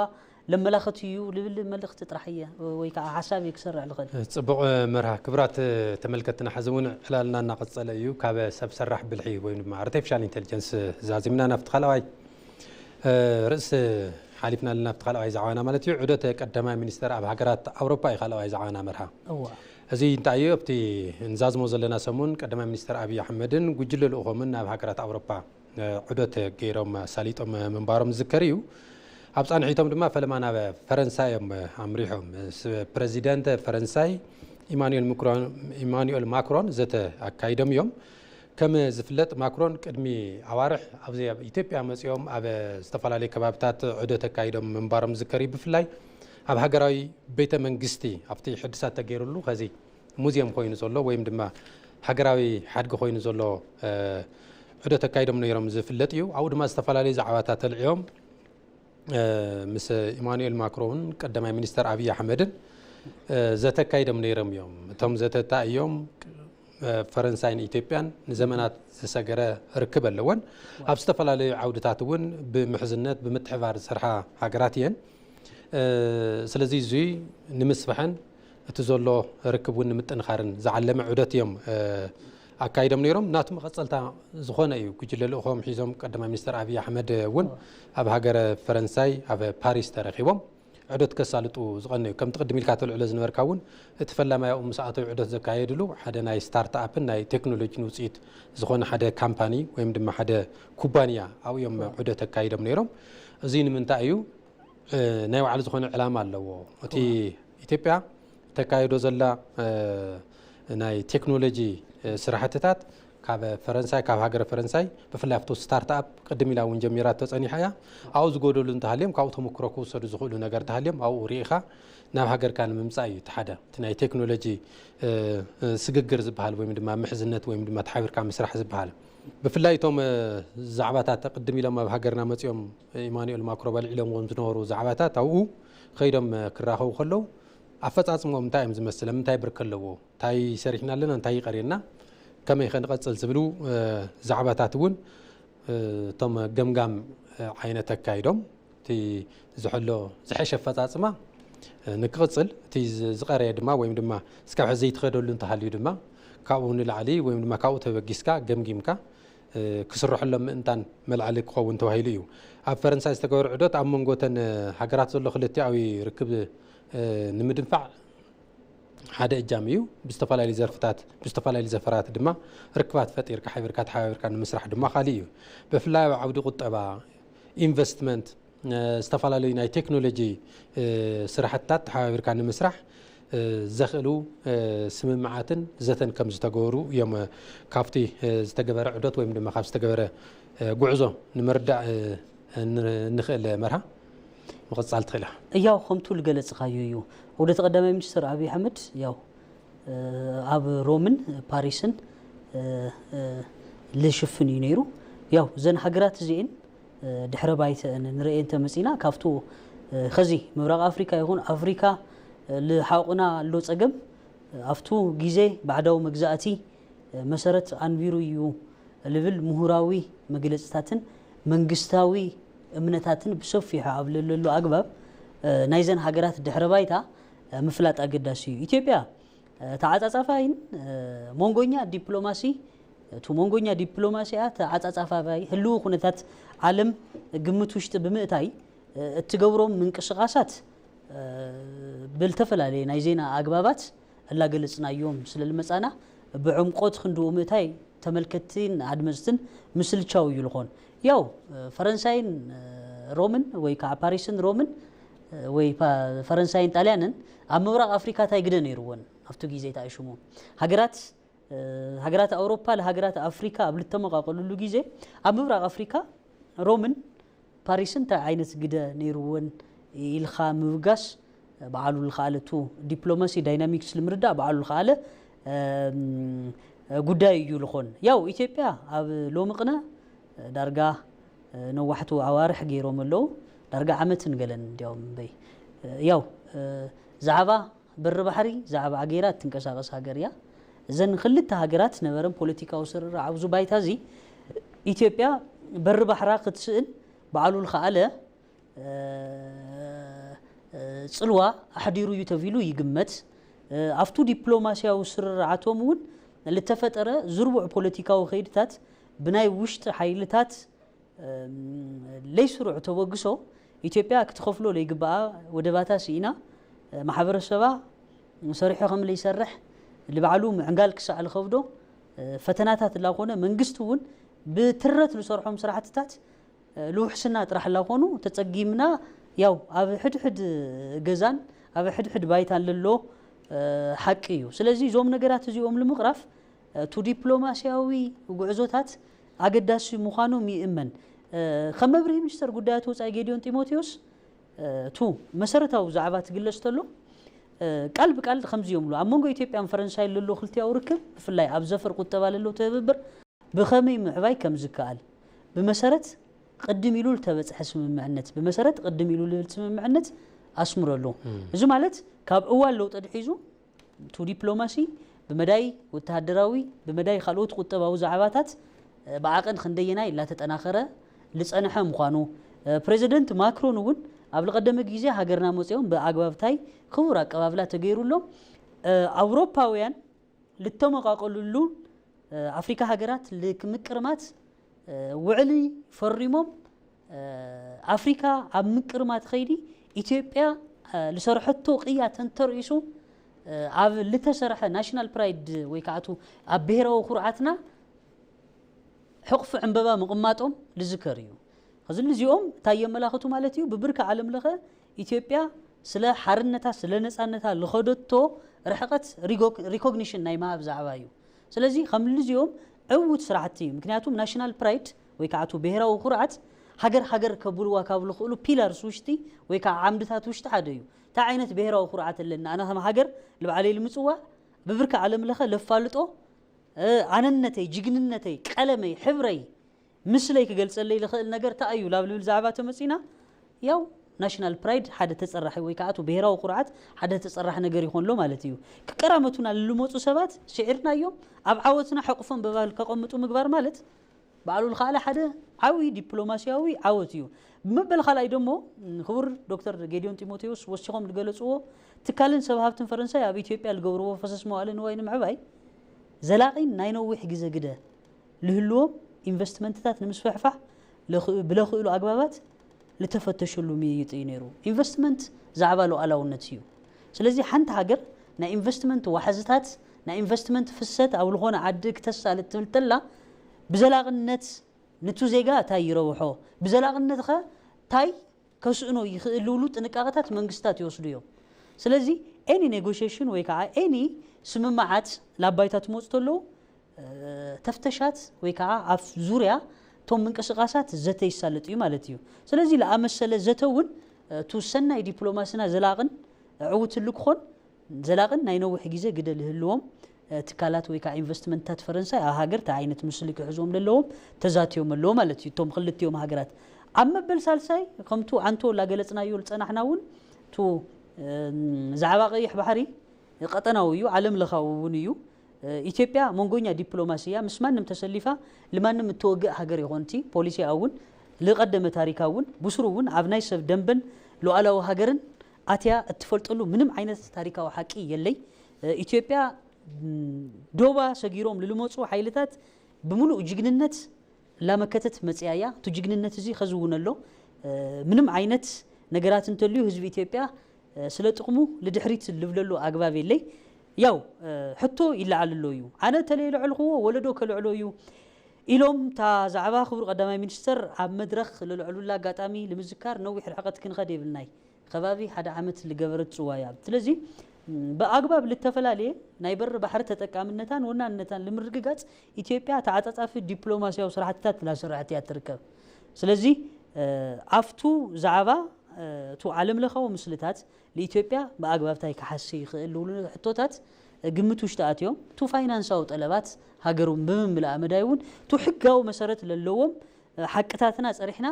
ለመላኸት እዩ ልብል መልእኽቲ ጥራሕ እየ ወይ ከዓ ሓሳብ እየ ክሰርዕ ልኽእል። ጽቡቕ መርሃ። ክብራት ተመልከትና፣ ሕዚ እውን ዕላልና እናቐጸለ እዩ። ካብ ሰብ ሰራሕ ብልሒ ወይ ድማ ኣርቲፊሻል ኢንቴሊጀንስ ዛዚምና ናብቲ ካልኣዋይ ርእስ ሓሊፍና ኣለና፣ ኣብቲ ካልኣዋይ ዛዕባና ማለት እዩ። ዑደት ቀዳማይ ሚኒስተር ኣብ ሃገራት ኣውሮፓ እዩ ካልኣዋይ ዛዕባና መርሃ። እዋ። እዚ እንታይ እዩ? ኣብቲ ንዛዝሞ ዘለና ሰሙን ቀዳማይ ሚኒስተር ኣብይ ኣሕመድን ጉጅለ ልኡኾምን ናብ ሃገራት ኣውሮፓ ዑደት ገይሮም ኣሳሊጦም ምንባሮም ዝዝከር እዩ። ኣብ ፃንሒቶም ድማ ፈለማ ናብ ፈረንሳይ እዮም ኣምሪሖም። ስ-፣ ፕረዚደንት ፈረንሳይ ኢማኑኤል ምክሮን-፣ ኢማኑኤል ማክሮን ዘተ ኣካይዶም እዮም። ከም ዝፍለጥ ማክሮን ቅድሚ ኣዋርሕ ኣብዚ ኣብ ኢትዮጵያ መፂኦም ኣብ ዝተፈላለዩ ከባብታት ዑደት ኣካይዶም ምንባሮም ዝዝከር እዩ። ብፍላይ ኣብ ሃገራዊ ቤተ መንግስቲ ኣብቲ ሕድሳት ተገይሩሉ ከዚ ሙዚየም ኮይኑ ዘሎ ወይም ድማ ሃገራዊ ሓድጊ ኮይኑ ዘሎ፣ እ፣ ዑደት ኣካይዶም ነይሮም ዝፍለጥ እዩ። ኣብኡ ድማ ዝተፈላለዩ ዛዕባታት ተልዕዮም፣ እ፣ ምስ ኢማኑኤል ማክሮን ቀዳማይ ሚኒስተር ኣብይ ኣሕመድን፣ እ፣ ዘተ ኣካይዶም ነይሮም እዮም። እቶም ዘተታ እዮም፣ እ፣ ፈረንሳይን ኢትዮጵያን ንዘመናት ዝሰገረ ርክብ ኣለወን። ኣብ ዝተፈላለዩ ዓውድታት እውን ብምሕዝነት ብምትሕባር ዝሰርሓ ሃገራት እየን። እ፣ ስለዚ እዙይ ንምስፋሕን እቲ ዘሎ ርክብ እውን ንምጥንኻርን ዝዓለመ ዑደት እዮም፣ እ፣ ኣካይዶም ነይሮም። ናቱ መቐጸልታ ዝኾነ እዩ። ጉጅለ ልእኾም ሒዞም ቀዳማይ ሚኒስተር ኣብይ ኣሕመድ እውን ኣብ ሃገረ ፈረንሳይ ኣብ ፓሪስ ተረኺቦም ዑደት ከሳልጡ ዝቐነዩ። ከምቲ ቅድም ኢልካ ተልዕሎ ዝነበርካ እውን እቲ ፈላማይ ኣብኡ ምስ ኣተው ዑደት ዘካየድሉ ሓደ ናይ ስታርትኣፕን ናይ ቴክኖሎጂን ውፅኢት ዝኾነ ሓደ ካምፓኒ ወይም ድማ ሓደ ኩባንያ ኣብኡ እዮም ዑደት ኣካይዶም ነይሮም። እዚ ንምንታይ እዩ? እ፣ ናይ ባዕሉ ዝኾነ ዕላማ ኣለዎ። እቲ ኢትዮጵያ ተካይዶ ዘላ፣ እ፣ ናይ ቴክኖሎጂ፣ እ፣ ስራሕትታት ካብ ፈረንሳይ፣ ካብ ሃገረ ፈረንሳይ ብፍላይ ኣብቲ ስታርትኣፕ ቅድም ኢላ እውን ጀሚራቶ ጸኒሓ እያ። ኣብኡ ዝጎደሉ እንተሃልዮም ካብኡ ተመክሮ ክውሰዱ ዝኽእሉ ነገር እንተሃልዮም ኣብኡ ርኢኻ ናብ ሃገርካ ንምምጻእ እዩ እቲ ሓደ። እቲ ናይ ቴክኖሎጂ፣ እ፣ እ፣ ስግግር ዝበሃል ወይም ድማ ምሕዝነት ወይም ድማ ተሓቢርካ ምስራሕ ዝበሃል። ብፍላይ እቶም፣ እ፣ ዛዕባታት ቅድም ኢሎም ኣብ ሃገርና መጺኦም ኢማኑኤል ማክሮ በልዒሎምዎም ዝነበሩ ዛዕባታት ኣብኡ ከይዶም፣ እ፣ ክራኸቡ ከለዉ ኣፈጻጽምኦም እንታይ እዮም ዝመስል? ኣብ ምንታይ ብርክ ኣለዎ? እንታይ ሰሪሕና ኣለና? እንታይ ይቐርየና? ከመይ ከ ንቐጽል ዝብሉ፣ እ፣ ዛዕባታት እውን፣ እ፣ እቶም ገምጋም፣ እ፣ ዓይነት ኣካይዶም እቲ ዝሕሎ ዝሐሸ ኣፈጻጽማ፣ እ፣ ንክቕጽል እቲ ዝ-፣ ዝቐረየ ድማ ወይም ድማ እስካብ ሕዚ ዘይትኸደሉ እንተሃልዩ ድማ ካብኡ ንላዕሊ ወይም ድማ ካብኡ ተበጊስካ ገምጊምካ፣ እ፣ ክስርሐሎም ምእንታን መልዓሊ ክኸውን ተባሂሉ እዩ። ኣብ ፈረንሳይ ዝተገበረ ዑደት ኣብ መንጎ እተን፣ እ፣ ሃገራት ዘሎ ክልቲኣዊ ርክብ፣ እ፣ ንምድንፋዕ ሓደ እጃም እዩ። ብዝተፈላለዩ ዘርፍታት፣ ብዝተፈላለዩ ዘፈራት ድማ ርክባት ፈጢርካ፣ ሓቢርካ፣ ተሓባቢርካ ንምስራሕ ድማ ካልእ እዩ። ብፍላይ ኣብ ዓውዲ ቁጠባ፣ ኢንቨስትመንት፣ እ፣ ዝተፈላለዩ ናይ ቴክኖሎጂ፣ እ፣ ስራሕትታት ተሓባቢርካ ንምስራሕ፣ እ፣ ዘኽእሉ፣ እ፣ ስምምዓትን ዘተን ከም ዝተገበሩ እዮም፣ እ፣ ካብቲ፣ እ፣ ዝተገበረ ዑደት ወይም ድማ ካብ ዝተገበረ፣ እ፣ ጉዕዞ ንምርዳእ፣ እ፣ ን-፣ ንኽእል መርሃ። ምቕጻል ትኽእል ኢኻ። ያው ከምቱ ልገለጽኻዮ እዩ። ዑደት ቀዳማይ ሚኒስትር ኣብይ ኣሕመድ ያው፣ እ፣ ኣብ ሮምን ፓሪስን፣ እ፣ እ፣ ልሽፍን እዩ ነይሩ። ያው እዘን ሃገራት እዚኤን፣ እ፣ ድሕረ ባይተአን ንርእየን ተመጺና ካብቱ፣ እ፣ ኸዚ ምብራቕ ኣፍሪካ ይኹን ኣፍሪካ፣ እ፣ ልሓቑና ኣሎ ጸገም፣ እ፣ ኣብቱ ግዜ ባዕዳዊ መግዛእቲ መሰረት ኣንቢሩ እዩ ልብል ምሁራዊ መግለጽታትን መንግስታዊ እምነታትን ብሰፊሑ ኣብ ዘለሉ ኣግባብ ናይዘን ሃገራት ድሕረ ባይታ ምፍላጥ ኣገዳሲ እዩ። ኢትዮጵያ ተዓጻጻፋይን መንጎኛ ዲፕሎማሲ፣ እቲ መንጎኛ ዲፕሎማሲኣ ተዓጻጻፋይ ህልው ኩነታት ዓለም ግምት ውሽጢ ብምእታይ እትገብሮም ምንቅስቃሳት ብልተፈላለየ ናይ ዜና ኣግባባት እላገለጽናዮም ስለ ልመጻና ብዕምቆት ክንድኡ ምእታይ ተመልከትቲን ኣድመጽትን ምስልቻው እዩ ልኾን። ያው ፈረንሳይን ሮምን ወይ ከዓ ፓሪስን ሮምን ወይ ፈረንሳይን ጣልያንን ኣብ ምብራቕ ኣፍሪካ ታይ ግደ ነይርዎን ኣብቲ ግዜ ተኣሽሙ ሃገራት ሃገራት ኣውሮፓ ለሃገራት ኣፍሪካ ኣብ ልተመቃቀሉሉ ግዜ ኣብ ምብራቕ ኣፍሪካ ሮምን ፓሪስን እንታይ ዓይነት ግደ ነይርወን ኢልካ ምብጋስ በዓሉ ልኸኣለ ቱ ዲፕሎማሲ ዳይናሚክስ ልምርዳእ በዓሉ ልኸኣለ ጉዳይ እዩ ልኾን። ያው ኢትዮጵያ ኣብ ሎሚ ቅነ ዳርጋ ነዋሕቱ ኣዋርሕ ገይሮም ኣለዉ። ዳርጋ ዓመትን ገለን እንዲያውም እምበይ ያው ዛዕባ በሪ ባሕሪ ዛዕባ ኣገይራ እትንቀሳቐስ ሃገር እያ። እዘን ክልተ ሃገራት ነበረን ፖለቲካዊ ስርርዕ ኣብዚ ባይታ እዚ ኢትዮጵያ በሪ ባሕራ ክትስእን በዓሉ ልኸኣለ ጽልዋ ኣሕዲሩ እዩ ተቢሉ ይግመት። ኣብቱ ዲፕሎማሲያዊ ስርርዓቶም እውን ልተፈጠረ ዝርቡዕ ፖለቲካዊ ከይድታት ብናይ ውሽጢ ሓይልታት ለይስሩዕ ተበግሶ ኢትዮጵያ ክትኸፍሎ ለይግበኣ ወደባታ ስኢና ማሕበረሰባ ሰሪሑ ከም ለይሰርሕ ልባዕሉ ምዕንጋል ክሳዕ ልኸብዶ ፈተናታት ላኮነ መንግስቲ እውን ብትረት ልሰርሖም ስራሕትታት ልውሕስና ጥራሕ ላኮኑ ተጸጊምና ያው ኣብ ሕድሕድ ገዛን ኣብ ሕድሕድ ባይታን ለሎ ሓቂ እዩ። ስለዚ እዞም ነገራት እዚኦም ልምቕራፍ ቱ ዲፕሎማሲያዊ ጉዕዞታት ኣገዳሲ ምዃኖም ይእመን። ከም መብርሂ ሚኒስተር ጉዳያት ወፃኢ ጌዲዮን ጢሞቴዎስ ቱ መሰረታዊ ዛዕባ ትግለጽ ተሎ ቃል ብቃል ከምዚ እዮም ኣብ መንጎ ኢትዮጵያን ፈረንሳይ ለሎ ክልቲያዊ ርክብ ብፍላይ ኣብ ዘፈር ቁጠባ ለሎ ትብብር ብኸመይ ምዕባይ ከም ዝከኣል ብመሰረት ቅድም ኢሉ ልተበፅሐ ስምምዕነት ብመሰረት ቅድም ኢሉ ልብል ስምምዕነት ኣስምረሉ። እዚ ማለት ካብ እዋን ለውጢ ድሒዙ ቱ ዲፕሎማሲ ብመዳይ ወተሃደራዊ ብመዳይ ካልኦት ቁጠባዊ ዛዕባታት ብዓቐን ክንደየናይ ላተጠናኸረ ልፀንሐ ምዃኑ ፕሬዚደንት ማክሮን እውን ኣብ ልቐደመ ግዜ ሃገርና መፅኦም ብኣግባብታይ ክቡር ኣቀባብላ ተገይሩሎም ኣውሮፓውያን ልተመቃቀሉሉ ኣፍሪካ ሃገራት ልክምቅርማት ውዕሊ ፈሪሞም ኣፍሪካ ኣብ ምቅርማት ኸይዲ ኢትዮጵያ ልሰርሐቶ ቅያ ተንተርኢሱ ኣብ ልተሰርሐ ናሽናል ፕራይድ ወይ ከዓቱ ኣብ ብሄራዊ ኩርዓትና ሕቕፊ ዕንበባ ምቕማጦም ልዝከር እዩ። እዚ ልዚኦም እንታይ የመላኽቱ ማለት እዩ? ብብርኪ ዓለም ለኸ ኢትዮጵያ ስለ ሓርነታ ስለ ነፃነታ ልኸደቶ ርሕቐት ሪኮግኒሽን ናይ ምሃብ ዛዕባ እዩ። ስለዚ ከም ልዚኦም ዕዉት ስራሕቲ እዩ። ምክንያቱም ናሽናል ፕራይድ ወይ ከዓ እቲ ብሄራዊ ኩርዓት ሃገር ሃገር ከብልዋ ካብ ልኽእሉ ፒላርስ ውሽጢ ወይ ከዓ ዓምድታት ውሽጢ ሓደ እዩ። እንታይ ዓይነት ብሄራዊ ኩርዓት ኣለና ኣነ ከም ሃገር ልባዕለይ ልምፅዋዕ ብብርኪ ዓለም ለኸ ለፋልጦ ኣነነተይ ጅግንነተይ ቀለመይ ሕብረይ ምስለይ ክገልፀለይ ልኽእል ነገር እንታይ እዩ ላብ ልብል ዛዕባ ተመፂና ያው ናሽናል ፕራይድ ሓደ ተፀራሒ ወይ ከዓ እቲ ብሄራዊ ኩርዓት ሓደ ተፀራሒ ነገር ይኾንሎ ማለት እዩ። ክቀራመቱና ልመፁ ሰባት ስዒርናዮም ኣብ ዓወትና ሕቑፎም በባል ከቐምጡ ምግባር ማለት ባዕሉ ልኸኣለ ሓደ ዓብዪ ዲፕሎማሲያዊ ዓወት እዩ። ብመበል ካልኣይ ደሞ ክቡር ዶክተር ጌዲዮን ጢሞቴዎስ ወሲኾም ዝገለፅዎ ትካልን ሰብ ሃብትን ፈረንሳይ ኣብ ኢትዮጵያ ዝገብርዎ ፈሰስ መዋእለ ንዋይ ንምዕባይ ዘላቒን ናይ ነዊሕ ግዜ ግደ ልህልዎም ኢንቨስትመንትታት ንምስፍሕፋሕ ብለኽእሉ ኣግባባት ልተፈተሸሉ ምይይጥ እዩ ነይሩ። ኢንቨስትመንት ዛዕባ ሉዓላውነት እዩ። ስለዚ ሓንቲ ሃገር ናይ ኢንቨስትመንት ዋሕዝታት ናይ ኢንቨስትመንት ፍሰት ኣብ ዝኾነ ዓዲ ክተሳልጥ ትብል ተላ ብዘላቕነት ንቱ ዜጋ እንታይ ይረብሖ ብዘላቕነት ኸ እንታይ ከስእኖ ይኽእል ዝብሉ ጥንቃቐታት መንግስታት ይወስዱ እዮም። ስለዚ ኤኒ ኔጎሽሽን ወይ ከዓ ኤኒ ስምምዓት ላባይታ ትመፁ ተለዉ ተፍተሻት ወይ ከዓ ኣብ ዙርያ እቶም ምንቅስቃሳት ዘተ ይሳለጥ እዩ ማለት እዩ። ስለዚ ለኣመሰለ ዘተ እውን እቱ ሰናይ ዲፕሎማስና ዘላቕን ዕውትሉ ክኾን ዘላቕን ናይ ነዊሕ ግዜ ግደ ልህልዎም ትካላት ወይ ከዓ ኢንቨስትመንትታት ፈረንሳይ ኣብ ሃገር እንታይ ዓይነት ምስሊ ክሕዝዎም ዘለዎም ተዛትዮም ኣለዎ ማለት እዩ። እቶም ክልቲኦም ሃገራት ኣብ መበል ሳልሳይ ከምቱ ኣንቶ ላገለፅናዮ ዝፀናሕና እውን ቱ ዛዕባ ቀይሕ ባሕሪ ቀጠናዊ እዩ፣ ዓለም ለኻዊ እውን እዩ። ኢትዮጵያ መንጎኛ ዲፕሎማሲ እያ፣ ምስ ማንም ተሰሊፋ ልማንም እትወግእ ሃገር ይኾንቲ ፖሊሲ እውን ልቐደመ ታሪካ እውን ብስሩ እውን ኣብ ናይ ሰብ ደንበን ሉዓላዊ ሃገርን ኣትያ እትፈልጠሉ ምንም ዓይነት ታሪካዊ ሓቂ የለይ። ኢትዮጵያ ዶባ ሰጊሮም ልልመፁ ሓይልታት ብምሉእ ጅግንነት ላመከተት መፅያ እያ። እቲ ጅግንነት እዚ ከዝውነሎ ምንም ዓይነት ነገራት እንተልዩ ህዝቢ ኢትዮጵያ ስለ ጥቕሙ ልድሕሪት ልብለሉ ኣግባብ የለይ። ያው ሕቶ ይለዓል ኣሎ እዩ። ኣነ ተለይልዕልክዎ ወለዶ ከልዕሎ እዩ ኢሎም እታ ዛዕባ ክቡር ቀዳማይ ሚኒስተር ኣብ መድረኽ ልልዕሉላ ኣጋጣሚ ልምዝካር ነዊሕ ርሕቀት ክንኸድ የብልናይ። ከባቢ ሓደ ዓመት ልገበረት ጽዋ እያ። ስለዚ ብኣግባብ ልተፈላለየ ናይ በሪ ባሕሪ ተጠቃምነታን ወናንነታን ልምርግጋጽ ኢትዮጵያ ተዓጻጻፊ ዲፕሎማሲያዊ ስራሕትታት ላሰርሐት እያ ትርከብ። ስለዚ ኣብቱ ዛዕባ እቱ ዓለም ለኻዊ ምስልታት ንኢትዮጵያ ብኣግባብታይ ክሓሲ ይኽእል ዝብሉ ሕቶታት ግምት ውሽጢ ኣትዮም እቱ ፋይናንሳዊ ጠለባት ሃገሮም ብምምላእ መዳይ እውን እቱ ሕጋዊ መሰረት ለለዎም ሓቅታትና ጸሪሕና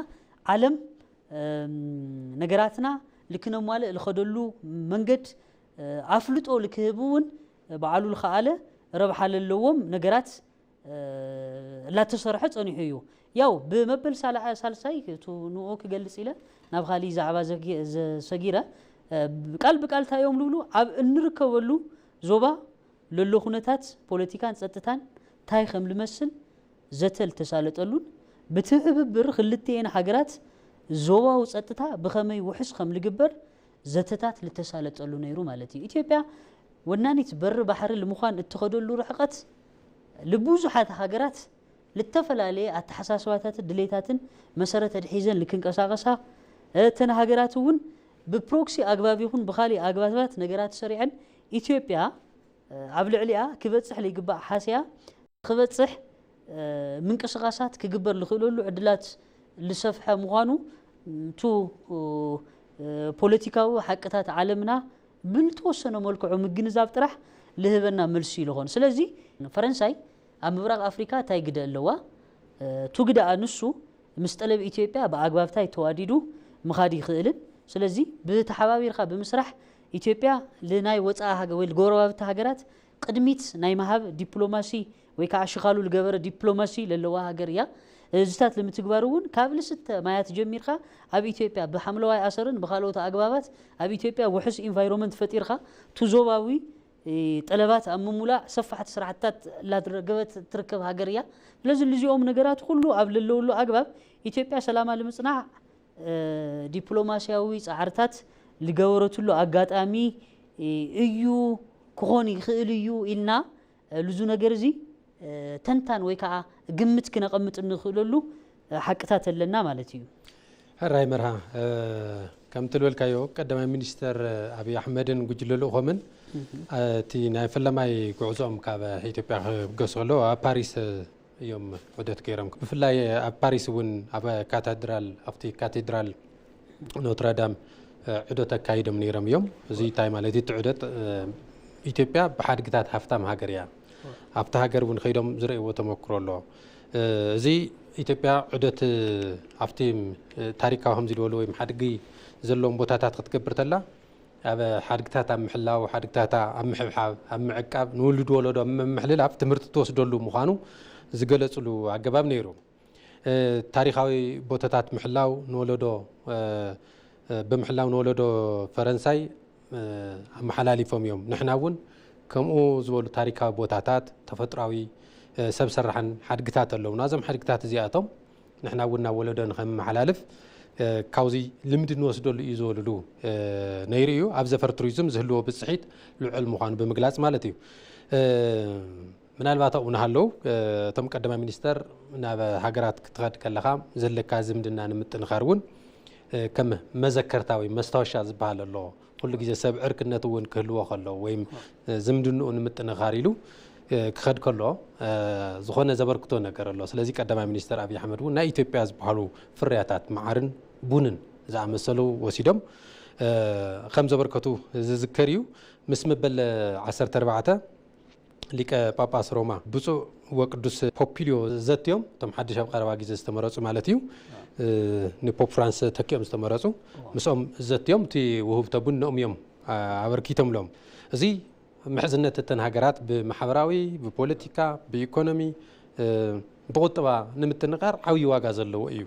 ዓለም ነገራትና ልክነሟልእ ልኸደሉ መንገድ ኣፍልጦ ልክህብ እውን ባዕሉ ልኸኣለ ረብሓ ለለዎም ነገራት ላተሰርሐ ጸኒሑ እዩ። ያው ብመበል ሳልዓ- ሳልሳይ እቱ ንኡ ክገልጽ ኢለ ናብ ካሊእ ዛዕባ ዘጊ- ዘ- ሰጊረ ቃል ብቃል እንታይ እዮም ልብሉ ኣብ እንርከበሉ ዞባ ለሎ ኩነታት ፖለቲካን ጸጥታን ታይ ከም ልመስል ዘተ ልተሳለጠሉን ብትሕብብር ክልቲኤን ሃገራት ዞባዊ ጸጥታ ብኸመይ ውሕስ ከም ልግበር ዘተታት ልተሳለጠሉ ነይሩ ማለት እዩ። ኢትዮጵያ ወናኒት በሪ ባሕሪ ልምዃን እትኸደሉ ርሕቀት ልብዙሓት ሃገራት ልተፈላለየ ኣተሓሳስባታትን ድሌታትን መሰረት ኣድሒዘን ልክንቀሳቐሳ እተን ሃገራት እውን ብፕሮክሲ ኣግባብ ይኹን ብኻሊእ ኣግባባት ነገራት ሰሪዐን ኢትዮጵያ ኣብ ልዕሊኣ ክበፅሕ ልይግባእ ሓስያ ክበፅሕ ምንቅስቃሳት ክግበር ልኽእለሉ ዕድላት ልሰፍሐ ምዃኑ እቱ ፖለቲካዊ ሓቅታት ዓለምና ብልተወሰነ መልክዑ ምግንዛብ ጥራሕ ልህበና መልሲ ይልኾን። ስለዚ ፈረንሳይ ኣብ ምብራቕ ኣፍሪካ እንታይ ግደ ኣለዋ? እቱ ግደኣ ንሱ ምስ ጠለብ ኢትዮጵያ ብኣግባብታይ ተዋዲዱ ምኻድ ይኽእልን። ስለዚ ብተሓባቢርካ ብምስራሕ ኢትዮጵያ ልናይ ወፃኢ ሃገር ወይ ልጎረባብቲ ሃገራት ቅድሚት ናይ ምሃብ ዲፕሎማሲ ወይ ከዓ ሽኻሉ ልገበረ ዲፕሎማሲ ለለዋ ሃገር እያ። እዚታት ልምትግባር እውን ካብ ልስተ ማያት ጀሚርካ ኣብ ኢትዮጵያ ብሓምለዋይ ኣሰርን ብካልኦት ኣግባባት ኣብ ኢትዮጵያ ውሕስ ኢንቫይሮመንት ፈጢርካ ቱ ዞባዊ ጠለባት ኣብ ምሙላእ ሰፋሕቲ ስራሕትታት ላደረገበት ትርከብ ሃገር እያ። ስለዚ ልዚኦም ነገራት ኩሉ ኣብ ለለውሉ ኣግባብ ኢትዮጵያ ሰላማ ልምፅናዕ ዲፕሎማሲያዊ ፃዕርታት ልገበረትሉ ኣጋጣሚ እዩ ክኾን ይኽእል እዩ ኢልና ልዙ ነገር እዚ ተንታን ወይ ከዓ ግምት ክነቐምጥ እንኽእለሉ ሓቅታት ኣለና ማለት እዩ። ሕራይ መርሃ፣ ከምቲ ልበልካዮ ቀዳማይ ሚኒስተር ኣብይ ኣሕመድን ጉጅለ ልእኾምን እቲ ናይ ፈለማይ ጉዕዞኦም ካብ ኢትዮጵያ ክብገሱ ከለዉ ኣብ ፓሪስ እዮም ዑደት ገይሮም። ብፍላይ ኣብ ፓሪስ እውን ኣብ ካቴድራል ኣብቲ ካቴድራል ኖትረዳም ዑደት ኣካይዶም ነይሮም እዮም። እዚ እንታይ ማለት እዩ? እቲ ዑደት ኢትዮጵያ ብሓድግታት ሃፍታም ሃገር እያ። ኣብቲ ሃገር እውን ከይዶም ዝረእዎ ተመክሮ ኣሎ። እዚ ኢትዮጵያ ዑደት ኣብቲ ታሪካዊ ከምዚ ዝበሉ ወይ ሓድጊ ዘለዎም ቦታታት ክትገብር ተላ ኣብ ሓድግታት ኣብ ምሕላው ሓድግታታ ኣብ ምሕብሓብ ኣብ ምዕቃብ ንውሉድ ወለዶ ኣብ ምምሕልላፍ ትምህርቲ ትወስደሉ ምዃኑ ዝገለፅሉ ኣገባብ ነይሩ። ታሪኻዊ ቦታታት ምሕላው ንወለዶ ብምሕላው ንወለዶ ፈረንሳይ ኣመሓላሊፎም እዮም። ንሕና እውን ከምኡ ዝበሉ ታሪካዊ ቦታታት ተፈጥራዊ ሰብ ሰራሕን ሓድግታት ኣለዉ። ናዞም ሓድግታት እዚኣቶም ንሕና እውን ናብ ወለዶ ንኸመሓላልፍ ካብዚ ልምዲ ንወስደሉ እዩ ዝበልሉ ነይሩ እዩ። ኣብ ዘፈር ቱሪዝም ዝህልዎ ብፅሒት ልዑል ምዃኑ ብምግላፅ ማለት እዩ። ምናልባት ኣብኡ ንሃለዉ እቶም ቀዳማይ ሚኒስተር ናብ ሃገራት ክትኸድ ከለኻ ዘለካ ዝምድና ንምጥንኻር እውን ከም መዘከርታ ወይ መስታወሻ ዝበሃል ኣሎ። ኩሉ ግዜ ሰብ ዕርክነት እውን ክህልዎ ከሎ ወይ ዝምድንኡ ንምጥንኻር ኢሉ ክኸድ ከሎ ዝኾነ ዘበርክቶ ነገር ኣሎ። ስለዚ ቀዳማይ ሚኒስተር ኣብይ ኣሕመድ እውን ናይ ኢትዮጵያ ዝበሃሉ ፍርያታት መዓርን ቡንን ዝኣመሰሉ ወሲዶም ከም ዘበርከቱ ዝዝከር እዩ። ምስ መበል ዓሰርተ ኣርባዕተ ሊቀ ጳጳስ ሮማ ብፁዕ ወቅዱስ ፖፒልዮ ዘትዮም እቶም ሓድሽ ኣብ ቀረባ ግዜ ዝተመረፁ ማለት እዩ። ንፖፕ ፍራንስ ተኪኦም ዝተመረፁ ምስኦም ዘትዮም እቲ ውህብቶ ቡን ንኦም እዮም ኣበርኪቶምሎም። እዚ ምሕዝነት እተን ሃገራት ብማሕበራዊ፣ ብፖለቲካ፣ ብኢኮኖሚ ብቁጠባ ንምጥንቃር ዓብዪ ዋጋ ዘለዎ እዩ።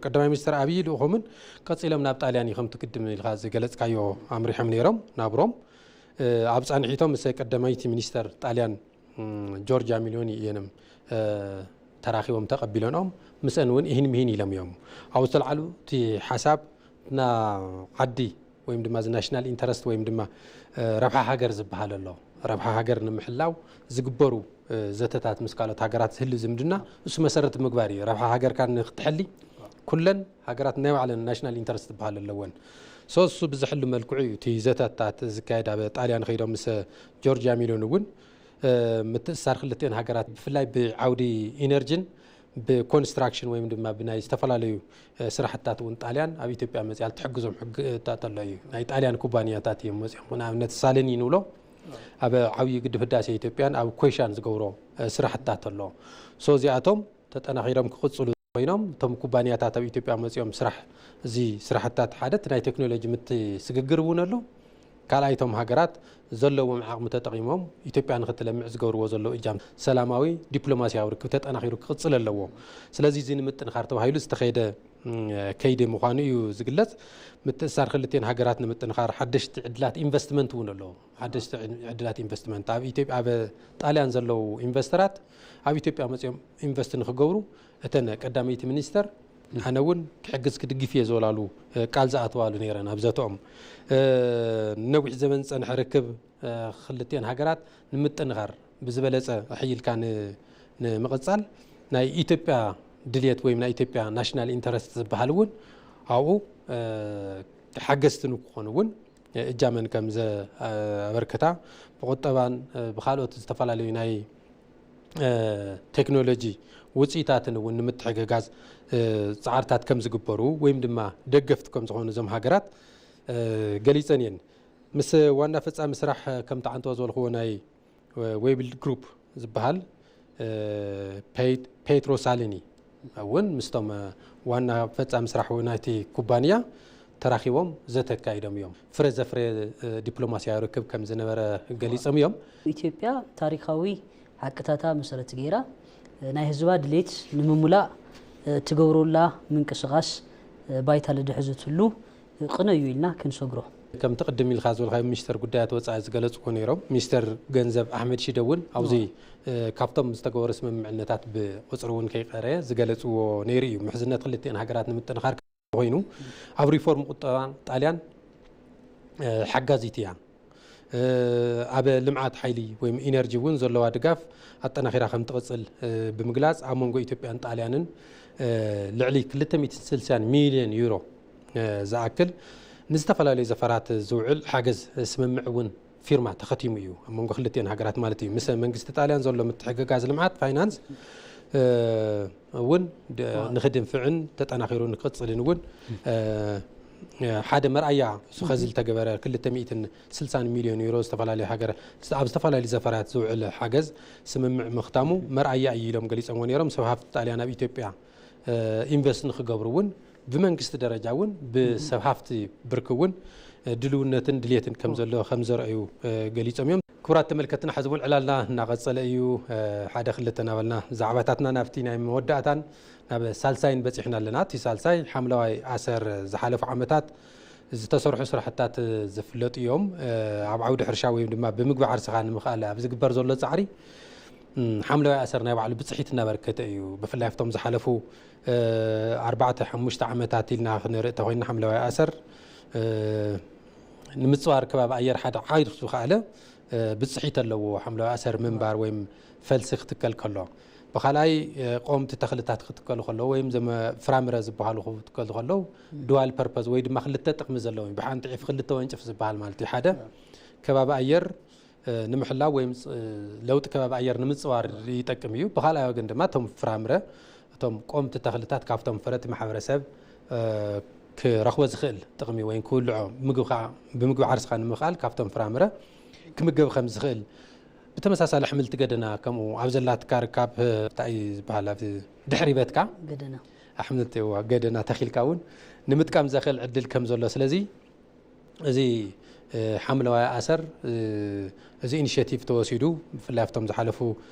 ቀዳማይ ሚኒስትር ኣብይ ልኡኾምን ቀፂሎም ናብ ጣልያን እዩ ከምቲ ቅድም ኢልካ ዝገለፅካዮ ኣምሪሖም ነይሮም ናብ ሮም። ኣብ ፃንሒቶም ምስ ቀዳማይቲ ሚኒስተር ጣልያን ጆርጃ ሚሊዮኒ እየንም ተራኺቦም ተቐቢለንኦም ምስአን እውን ይህን ምሂን ኢሎም እዮም። ኣብኡ ዝተልዓሉ እቲ ሓሳብ ና ዓዲ ወይም ድማ እዚ ናሽናል ኢንተረስት ወይም ድማ ረብሓ ሃገር ዝበሃል ኣሎ። ረብሓ ሃገር ንምሕላው ዝግበሩ ዘተታት ምስ ካልኦት ሃገራት ዝህሉ ዝምድና እሱ መሰረት ምግባር እዩ። ረብሓ ሃገርካ ንክትሕሊ ኩለን ሃገራት ናይ ባዕለን ናሽናል ኢንተረስት ዝበሃል ኣለወን። ሶ እሱ ብዝሕሉ መልክዑ እዩ እቲ ዘተታት ዝካየድ። ኣብ ጣልያን ከይዶም ምስ ጆርጂያ ሚሎን እውን ምትእስሳር ክልቲኤን ሃገራት ብፍላይ ብዓውዲ ኢነርጂን ብኮንስትራክሽን ወይም ድማ ብናይ ዝተፈላለዩ ስራሕትታት እውን ጣልያን ኣብ ኢትዮጵያ መፅያ ትሕግዞም ሕግታት ኣሎ እዩ። ናይ ጣልያን ኩባንያታት እዮም መፅኦም። ንኣብነት ሳለኒ ንብሎ ኣብ ዓብዪ ግድብ ህዳሴ ኢትዮጵያን ኣብ ኮይሻን ዝገብሮ ስራሕትታት ኣሎ። ሶ እዚኣቶም ተጠናኺሮም ክቕፅሉ ኮይኖም እቶም ኩባንያታት ኣብ ኢትዮጵያ መፅኦም ስራሕ እዚ ስራሕትታት ሓደ እቲ ናይ ቴክኖሎጂ ምትስግግር እውን ኣሎ። ካልኣይ እቶም ሃገራት ዘለዎም ዓቕሚ ተጠቒሞም ኢትዮጵያ ንክትለምዕ ዝገብርዎ ዘለዉ እጃም ሰላማዊ ዲፕሎማሲያዊ ርክብ ተጠናኺሩ ክቕፅል ኣለዎ። ስለዚ እዚ ንምጥንኻር ተባሂሉ ዝተኸየደ ከይዲ ምዃኑ እዩ ዝግለፅ። ምትእሳር ክልቲኤን ሃገራት ንምጥንኻር ሓደሽቲ ዕድላት ኢንቨስትመንት እውን ኣለዎ። ሓደሽቲ ዕድላት ኢንቨስትመንት ኣብ ኢትዮጵያ ኣብ ጣልያን ዘለዉ ኢንቨስተራት ኣብ ኢትዮጵያ መፅኦም ኢንቨስት ንክገብሩ እተን ቀዳመይቲ ሚኒስተር ኣነ እውን ክሕግዝ ክድግፍ እየ ዝበላሉ ቃል ዝኣተዋሉ ነይረን ኣብ ዘተኦም። ነዊሕ ዘመን ዝፀንሐ ርክብ ክልቲኤን ሃገራት ንምጥንኻር ብዝበለፀ ኣሕይልካ ንምቕፃል ናይ ኢትዮጵያ ድልየት ወይም ናይ ኢትዮጵያ ናሽናል ኢንተረስት ዝበሃል እውን ኣብኡ ሓገዝቲ ንክኾኑ እውን እጃመን ከም ዘበርክታ ብቁጠባን ብካልኦት ዝተፈላለዩ ናይ ቴክኖሎጂ ውፅኢታትን እውን ንምትሕግጋዝ ፃዕርታት ከም ዝግበሩ ወይም ድማ ደገፍቲ ከም ዝኾኑ እዞም ሃገራት ገሊፀን እየን። ምስ ዋና ፈፃሚ ስራሕ ከም ተዓንተዎ ዝበልክዎ ናይ ዌይብል ግሩፕ ዝበሃል ፔትሮ ሳሊኒ እውን ምስቶም ዋና ፈፃሚ ስራሕ ናይቲ ኩባንያ ተራኺቦም ዘተ ኣካይዶም እዮም። ፍረ ዘፍረ ዲፕሎማሲያዊ ርክብ ከም ዝነበረ ገሊፆም እዮም። ኢትዮጵያ ታሪካዊ ሓቅታታ መሰረት ገይራ ናይ ህዝባ ድሌት ንምሙላእ ትገብረላ ምንቅስቃስ ባይታ ልድሕዘትሉ ቅነ እዩ ኢልና ክንሰግሮ። ከምቲ ቅድም ኢልካ ዝበልካዮ ሚኒስተር ጉዳያት ወፃኢ ዝገለፅዎ ነይሮም። ሚኒስተር ገንዘብ ኣሕመድ ሺደ እውን ኣብዚ ካብቶም ዝተገበሩ ስምምዕነታት ብቁፅሪ እውን ከይቀረየ ዝገለፅዎ ነይሩ እዩ። ምሕዝነት ክልቲኤን ሃገራት ንምጥንኻር ኮይኑ ኣብ ሪፎርም ቁጠባ ጣልያን ሓጋዚት እያ። ኣብ ልምዓት ሓይሊ ወይም ኢነርጂ እውን ዘለዋ ድጋፍ ኣጠናኺራ ከም ትቕፅል ብምግላፅ ኣብ መንጎ ኢትዮጵያን ጣልያንን ልዕሊ ክልተ ሚእትን ስልሳን ሚልዮን ዩሮ ዝኣክል ንዝተፈላለዩ ዘፈራት ዝውዕል ሓገዝ ስምምዕ እውን ፊርማ ተኸቲሙ እዩ ኣብ መንጎ ክልቲኤን ሃገራት ማለት እዩ። ምስ መንግስቲ ጣልያን ዘሎ ምትሕግጋዝ ልምዓት ፋይናንስ እውን ንክድንፍዕን ተጠናኺሩ ንክቕፅልን እውን ሓደ መርኣያ እሱ ኸዚ ዝተገበረ ክልተ ሚእትን ስልሳን ሚልዮን ዩሮ ዝተፈላለዩ ሃገር ኣብ ዝተፈላለዩ ዘፈራት ዝውዕል ሓገዝ ስምምዕ ምኽታሙ መርኣያ እዩ ኢሎም ገሊፆምዎ ነይሮም። ሰብ ሃፍቲ ጣልያን ኣብ ኢትዮጵያ ኢንቨስት ንክገብሩ እውን ብመንግስቲ ደረጃ እውን ብሰብ ሃፍቲ ብርኪ እውን ድልውነትን ድልየትን ከም ዘሎ ከም ዘርአዩ ገሊፆም እዮም። ክቡራት ተመልከትና ሕዚ እውን ዕላልና እናቐፀለ እዩ። ሓደ ክልተ እናበልና ዛዕባታትና ናብቲ ናይ መወዳእታን ናብ ሳልሳይን በፂሕና ኣለና። እቲ ሳልሳይ ሓምለዋይ ኣሰር ዝሓለፉ ዓመታት ዝተሰርሑ ስራሕታት ዝፍለጡ እዮም። ኣብ ዓውዲ ሕርሻ ወይ ድማ ብምግቢ ዓርስኻ ንምኽኣል ኣብ ዝግበር ዘሎ ፃዕሪ ሓምለዋይ ኣሰር ናይ ባዕሉ ብፅሒት እናበርከተ እዩ። ብፍላይ ኣብቶም ዝሓለፉ ኣርባዕተ ሓሙሽተ ዓመታት ኢልና ክንርኢ ተኮይና ሓምለዋይ ኣሰር ንምፅዋር ከባቢ ኣየር ሓደ ዓርሱ ዝኸኣለ ብፅሒት ኣለዎ። ሓምለዋይ ኣሰር ምንባር ወይም ፈልሲ ክትከል ከሎ ብካልኣይ ቆምቲ ተኽልታት ክትከሉ ከለዉ ወይም ዘመ ፍራምረ ዝበሃሉ ክትከሉ ከለዉ ድዋል ፐርፐዝ ወይ ድማ ክልተ ጥቕሚ ዘለዎ እዩ። ብሓንቲ ዒፍ ክልተ ወንጭፍ ዝበሃል ማለት እዩ። ሓደ ከባቢ ኣየር ንምሕላው ወይም ለውጢ ከባቢ ኣየር ንምፅዋር ይጠቅም እዩ። ብካልኣይ ወገን ድማ እቶም ፍራምረ እቶም ቆምቲ ተኽልታት ካብቶም ፍረ እቲ ማሕበረሰብ ክረኽቦ ዝኽእል ጥቕሚ ወይ ክብልዖ ምግቢ ከዓ ብምግቢ ዓርስኻ ንምኽኣል ካብቶም ፍራምረ ክምገብ ከም ዝኽእል ብተመሳሳሊ ኣሕምልቲ ገደና ከምኡ ኣብ ዘላትካ ርካብ እንታይ ዝበሃል ኣብ ድሕሪ ቤትካ ገደና ኣሕምልቲ ገደና ተኺልካ እውን ንምጥቃም ዘኽእል ዕድል ከም ዘሎ ስለዚ እዚ ሓምለዋይ ኣሰር እዚ ኢኒሽቲቭ ተወሲዱ ብፍላይ ኣብቶም ዝሓለፉ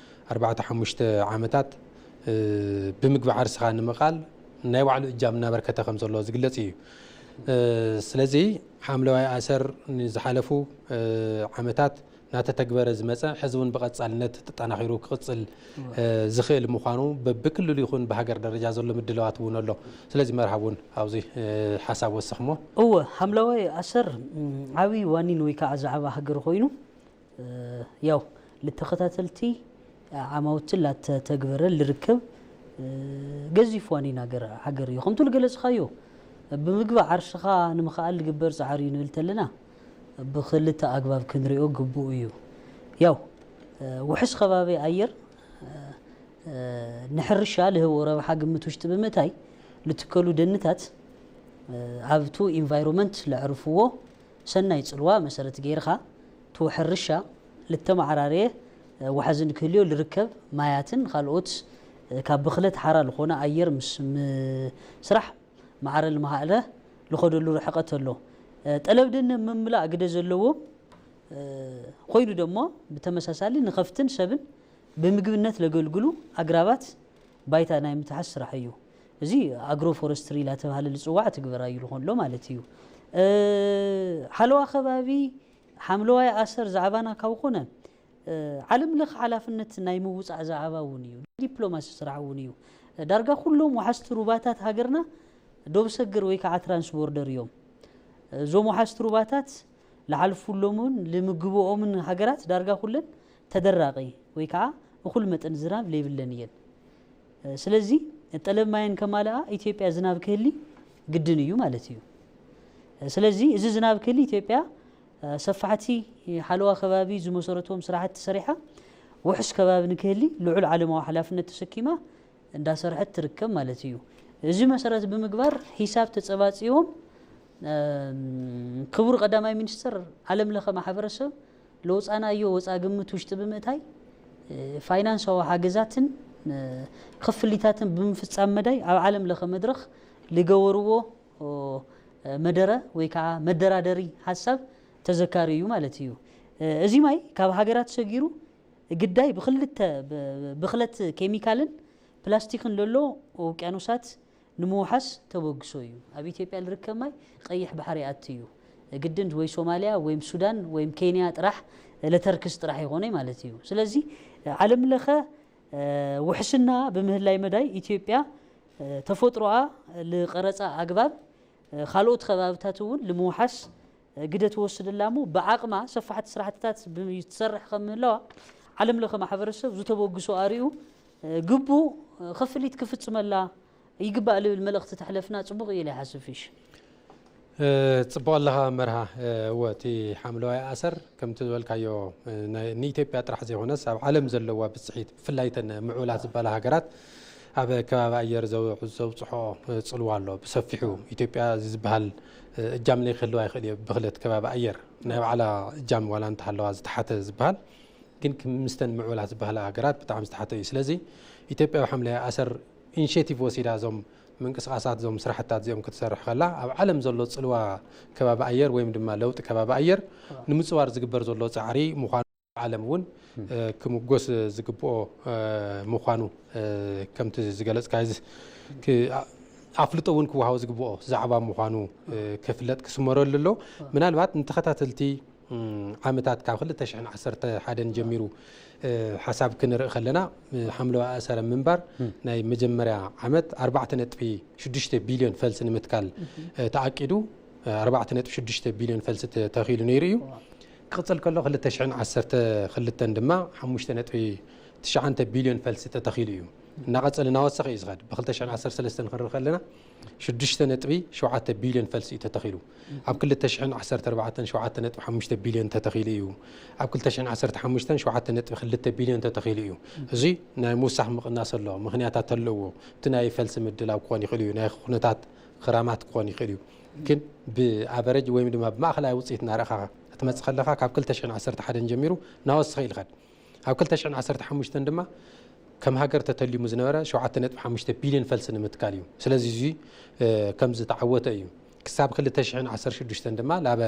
ኣርባዕተ ሓሙሽተ ዓመታት እ፣ ብምግቢ ዓርስኻ ንምቓል ናይ ባዕሉ እጃም እናበርከተ ከም ዘሎ ዝግለጽ እዩ። እ፣ ስለዚ ሓምለዋይ ኣሰር ንዝሓለፉ፣ እ፣ ዓመታት እናተተግበረ ዝመጸ፣ ሕዚ እውን ብቐጻልነት ተጠናኺሩ ክቕጽል፣ እ፣ ዝኽእል ምዃኑ በብክልሉ ይኹን ብሃገር ደረጃ ዘሎ ምድላዋት እውን ኣሎ። ስለዚ መርሃብ እውን ኣብዚ፣ እ፣ ሓሳብ ወስኽሞ። እወ፣ ሓምለዋይ ኣሰር፣ ም፣ ዓብዪ ዋኒን ወይ ከዓ ዛዕባ ሃገር ኮይኑ፣ እ፣ ያው ልተኸታተልቲ ዓማውቲ ላተተግበረ ልርከብ፣ እ፣ ገዚፍ ዋኒን ሃገር፣ ሃገር እዩ። ከምቱ ልገለጽኻዮ፣ ብምግቢ ዓርስኻ ንምኽኣል ልግበር ጻዕሪ እዩ ንብል ተለና፣ ብኽልተ ኣግባብ ክንሪኦ ግቡእ እዩ። ያው፣ እ፣ ውሑስ ከባቢ ኣየር፣ እ፣ እ፣ ንሕርሻ ልህቦ ረብሓ ግምት ውሽጢ ብምእታይ፣ ልትከሉ ደንታት፣ እ፣ ኣብቱ ኢንቫይሮመንት ለዕርፍዎ ሰናይ ጽልዋ መሰረት ገይርኻ፣ እቲ ሕርሻ ልተመዓራረየ፣ እ፣ ዋሕዚ ንክህልዮ ልርከብ ማያትን ካልኦት፣ እ፣ ካብ ብኽለት ሓራ ልኾነ ኣየር ምስ ምስራሕ ማዕረ ልመሃእለ ልኸደሉ ርሕቀት ኣሎ። እ፣ ጠለብ ደን ኣብ ምምላእ ግደ ዘለዎም፣ እ፣ ኮይኑ ደሞ ብተመሳሳሊ ንኸፍትን ሰብን ብምግብነት ለገልግሉ ኣግራባት ባይታ ናይ ምትሓዝ ስራሕ እዩ። እዚ ኣግሮ ፎረስትሪ ላተባህለ ልጽዋዕ ትግበራ እዩ ልኾሎ ማለት እዩ። እ፣ ሓለዋ ከባቢ ሓምለዋይ ኣሰር ዛዕባና ካብ ኾነ፣ እ፣ ዓለም ለኸ ሓላፍነት ናይ ምውጻዕ ዛዕባ እውን እዩ። ናይ ዲፕሎማሲ ስራሕ እውን እዩ። ዳርጋ ኩሎም ወሓዝቲ ሩባታት ሃገርና ዶብ ሰግር ወይ ከዓ ትራንስቦርደር እዮም። እዞም ወሓዝቲ ሩባታት ልሓልፉሎምን ልምግብኦምን ሃገራት ዳርጋ ኩለን ተደራቒ ወይ ከዓ እኹል መጠን ዝናብ ለይብለን እየን። ስለዚ ጠለብ ማየን ከማልኣ ኢትዮጵያ ዝናብ ክህሊ ግድን እዩ ማለት እዩ። ስለዚ እዚ ዝናብ ክህሊ ኢትዮጵያ ሰፋሕቲ ሓለዋ ከባቢ ዝመሰረትዎም ስራሕቲ ሰሪሓ ውሑስ ከባቢ ንክህሊ ልዑል ዓለማዊ ሓላፍነት ተሰኪማ እንዳሰርሐት ትርከብ ማለት እዩ። እዚ መሰረት ብምግባር ሂሳብ ተጸባጺቦም፣ እም፣ ክቡር ቀዳማይ ሚኒስትር ዓለም ለኸ ማሕበረሰብ ለውጻናዮ ወጻ ግምት ውሽጢ ብምእታይ፣ እ፣ ፋይናንሳዊ ሓገዛትን፣ እ፣ ክፍሊታትን ብምፍጻም መዳይ ኣብ ዓለም ለኸ መድረኽ ልገበርዎ፣ ኦ፣ መደረ ወይ ከዓ መደራደሪ ሓሳብ ተዘካሪ እዩ ማለት እዩ። እ፣ እዚ ማይ ካብ ሃገራት ሰጊሩ ግዳይ ብክልተ ብ-፣ ብኽለት ኬሚካልን ፕላስቲክን ለሎ ውቅያኖሳት ንምውሓስ ተበግሶ እዩ። ኣብ ኢትዮጵያ ልርከብ ማይ ቀይሕ ባሕሪ ኣቲ እዩ። ግድን ወይ ሶማሊያ ወይም ሱዳን ወይም ኬንያ ጥራሕ ለተርክስ ጥራሕ ይኾነ ማለት እዩ። ስለዚ ዓለም ለኸ፣ እ፣ ውሕስና ብምህላይ መዳይ ኢትዮጵያ፣ እ፣ ተፈጥሮኣ ልቀረጻ ኣግባብ፣ እ፣ ካልኦት ከባብታት እውን ልምውሓስ፣ እ፣ ግደ ትወስድ ኣላ እሞ ብዓቕማ ሰፋሕቲ ስራሕትታት ብ-፣ ትሰርሕ ከም ምህላዋ ዓለም ለኸ ማሕበረሰብ ዝተበግሶ ኣሪኡ፣ እ፣ ግቡእ፣ እ፣ ክፍሊት ክፍጽመላ ይግባእ ልብል መልእኽቲ ተሕለፍና ጽቡቕ እዩ ኢለ ይሓስብ ፊሽ። እ፣ ጽቡቕ ኣለኻ መርሃ። እ፣ እወ፣ እቲ ሓምለዋይ ኣሰር ከምቲ ዝበልካዮ፣ እ፣ ናይ፣ ንኢትዮጵያ ጥራሕ ዘይኮነስ ኣብ ዓለም ዘለዋ ብጽሒት፣ ብፍላይ እተን ምዕቡላት ዝበሃላ ሃገራት ኣብ ከባቢ ኣየር ዘው-፣ ዘውጽሖ፣ እ፣ ጽልዋ ኣሎ። ብሰፊሑ ኢትዮጵያ እዚ ዝበሃል፣ እ፣ እጃም ለይክህልዋ ይኽእል እዩ። ብኽለት ከባቢ ኣየር ናይ ባዕላ እጃም ዋላ እንተሃለዋ ዝተሓተ ዝበሃል፣ ግን ክም-፣ ምስተን ምዕቡላት ዝበሃላ ሃገራት ብጣዕሚ ዝተሓተ እዩ። ስለዚ ኢትዮጵያ ኣብ ሓምለዋይ ኣሰር ኢኒሼቲቭ ወሲዳ እዞም ምንቅስቃሳት፣ እዞም ስራሕታት እዚኦም ክትሰርሕ ከላ፣ ኣብ ዓለም ዘሎ ጽልዋ ከባቢ ኣየር ወይም ድማ ለውጢ ከባቢ ኣየር ንምጽዋር ዝግበር ዘሎ ጻዕሪ ምዃኑ ዓለም እውን፣ እ፣ ክምጎስ ዝግብኦ፣ እ፣ ምዃኑ፣ እ፣ ከምቲ ዝገለጽካዮ ዝ-፣ ክ-፣ ኣ-፣ ኣፍልጦ እውን ክወሃቦ ዝግብኦ ዛዕባ ምዃኑ፣ እ፣ ክፍለጥ ክስመረሉ ኣሎ። ምናልባት ንተኸታተልቲ፣ እም፣ ዓመታት ካብ ክልተ ሽሕን ዓሰርተ ሓደን ጀሚሩ፣ እ፣ ሓሳብ ክንርኢ ከለና፣ እ፣ ሓምለዋይ ኣሰር ምንባር ናይ መጀመርያ ዓመት ኣርባዕተ ነጥቢ ሽዱሽተ ቢልዮን ፈልሲ ንምትካል፣ እ፣ ተኣቂዱ፣ እ፣ ኣርባዕተ ነጥቢ ሽዱሽተ ቢልዮን ፈልሲ ተ-፣ ተተኺሉ ነይሩ እዩ። ክቕጽል ከሎ ክልተ ሽሕን ዓሰርተ ክልተን ድማ ሓሙሽተ ነጥቢ ትሽዓተ ቢልዮን ፈልሲ ተተኺሉ እዩ። እናቐጸለ እናወሰኸ እዩ ዝኸድ። ብ ክልተ ሽሕን ዓሰርተ ሰለስተን ክንርኢ ከለና ሽዱሽተ ነጥቢ ሸውዓተ ቢልዮን ፈልሲ እዩ ተተኺሉ። ኣብ ክልተ ሽሕን ዓሰርተ ኣርባዕተን ሸውዓተ ነጥቢ ሓሙሽተ ቢልዮን ተተኺሉ እዩ። ኣብ ክልተ ሽሕን ዓሰርተ ሓሙሽተን ሸውዓተ ነጥቢ ክልተ ቢልዮን ተተኺሉ እዩ። እዚ ናይ ምውሳኽ ምቕናስ ኣሎ፣ ምኽንያታት ኣለዎ። እቲ ናይ ፈልሲ ምድላው ክኾን ይኽእል እዩ፣ ናይ ኩነታት ክራማት ክኾን ይኽእል እዩ። ግን ብኣቨረጅ ወይም ድማ ብማእኸላይ ውፅኢት እናረእኻ ክትመፅእ ከለኻ ካብ ክልተ ሽሕን ዓሰርተ ሓደን ጀሚሩ እናወሰኸ እዩ ዝኸድ። ኣብ ክልተ ሽሕን ዓሰርተ ሓሙሽተን ድማ ከም ሃገር ተተሊሙ ዝነበረ ሸውዓተ ነጥቢ ሓሙሽተ ቢልዮን ፈልሲ ንምትካል እዩ። ስለዚ እዚ፣ እ፣ ከም ዝተዓወተ እዩ። ክሳብ ክልተ ሽሕን ዓሰርተ ሽዱሽተን ድማ ላበ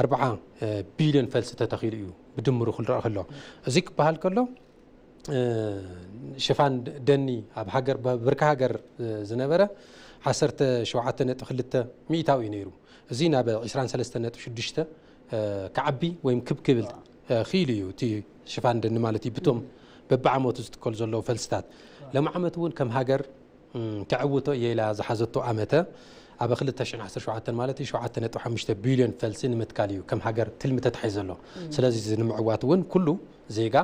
ኣርብዓ፣ እ፣ ቢልዮን ፈልሲ ተተኺሉ እዩ ብድምሩ ክልረእ ከሎ። እዚ ክበሃል ከሎ ሽፋን ደኒ ኣብ ሃገር ብርኪ ሃገር ዝነበረ ዓሰርተ ሸውዓተ ነጥቢ ክልተ ሚእታዊ እዩ ነይሩ። እዚ ናብ ዕስራን ሰለስተን ነጥቢ ሽዱሽተ ክዓቢ ወይም ክብ ክብል ክኢሉ እዩ። እቲ ሽፋን ደኒ ማለት እዩ ብቶም በብዓመቱ ዝትከሉ ዘለዉ ፈልስታት። ሎም ዓመት እውን ከም ሃገር ከዕውቶ እየ ኢላ ዝሓዘቶ ኣመተ ኣብ ክልተ ሽሕን ዓሰርተ ሸውዓተን ማለት እዩ ሸውዓተ ነጥቢ ሓሙሽተ ቢልዮን ፈልሲ ንምትካል እዩ ከም ሃገር ትልሚ ተታሒዙ ዘሎ። ስለዚ እዚ ንምዕዋት እውን ኩሉ ዜጋ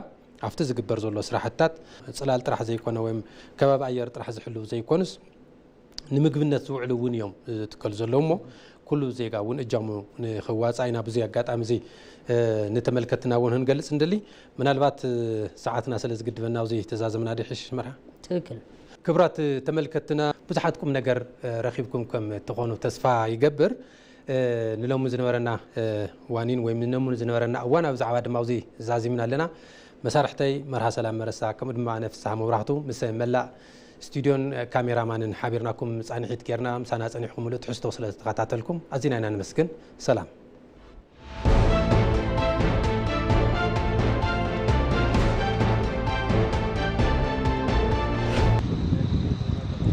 ኣብቲ ዝግበር ዘሎ ስራሕትታት ጽላል ጥራሕ ዘይኮነ ወይም ከባቢ ኣየር ጥራሕ ዝሕልው ዘይኮኑስ ንምግብነት ዝውዕሉ እውን እዮም ዝትከሉ ዘለዉ እሞ ኩሉ ዜጋ እውን እጃሙ ንኽዋፃእ ኢና ብዙ ኣጋጣሚ እዚ ንተመልከትና እውን ክንገልፅ እንደሊ። ምናልባት ሰዓትና ስለ ዝግድበና ኣብዚ ተዛዘምና ዲሕሽ መርሃ ትክክል። ክብራት ተመልከትና ብዙሓት ቁም ነገር ረኺብኩም ከም ትኾኑ ተስፋ ይገብር። ንሎሚ ዝነበረና ዋኒን ወይም ንሎሚ ዝነበረና እዋን ኣብ ዛዕባ ድማ ኣብዚ ዛዚምና ኣለና። መሳርሕተይ መርሃ ሰላም መረሳ ከምኡ ድማ ነፍስሓ መብራህቱ ምስ መላእ ስቱድዮን ካሜራማንን ሓቢርናኩም ፃንሒት ጌርና ምሳና ፀኒሕኩም ምሉእ ትሕዝቶ ስለ ዝተኸታተልኩም ኣዚና ኢና ነመስግን። ሰላም።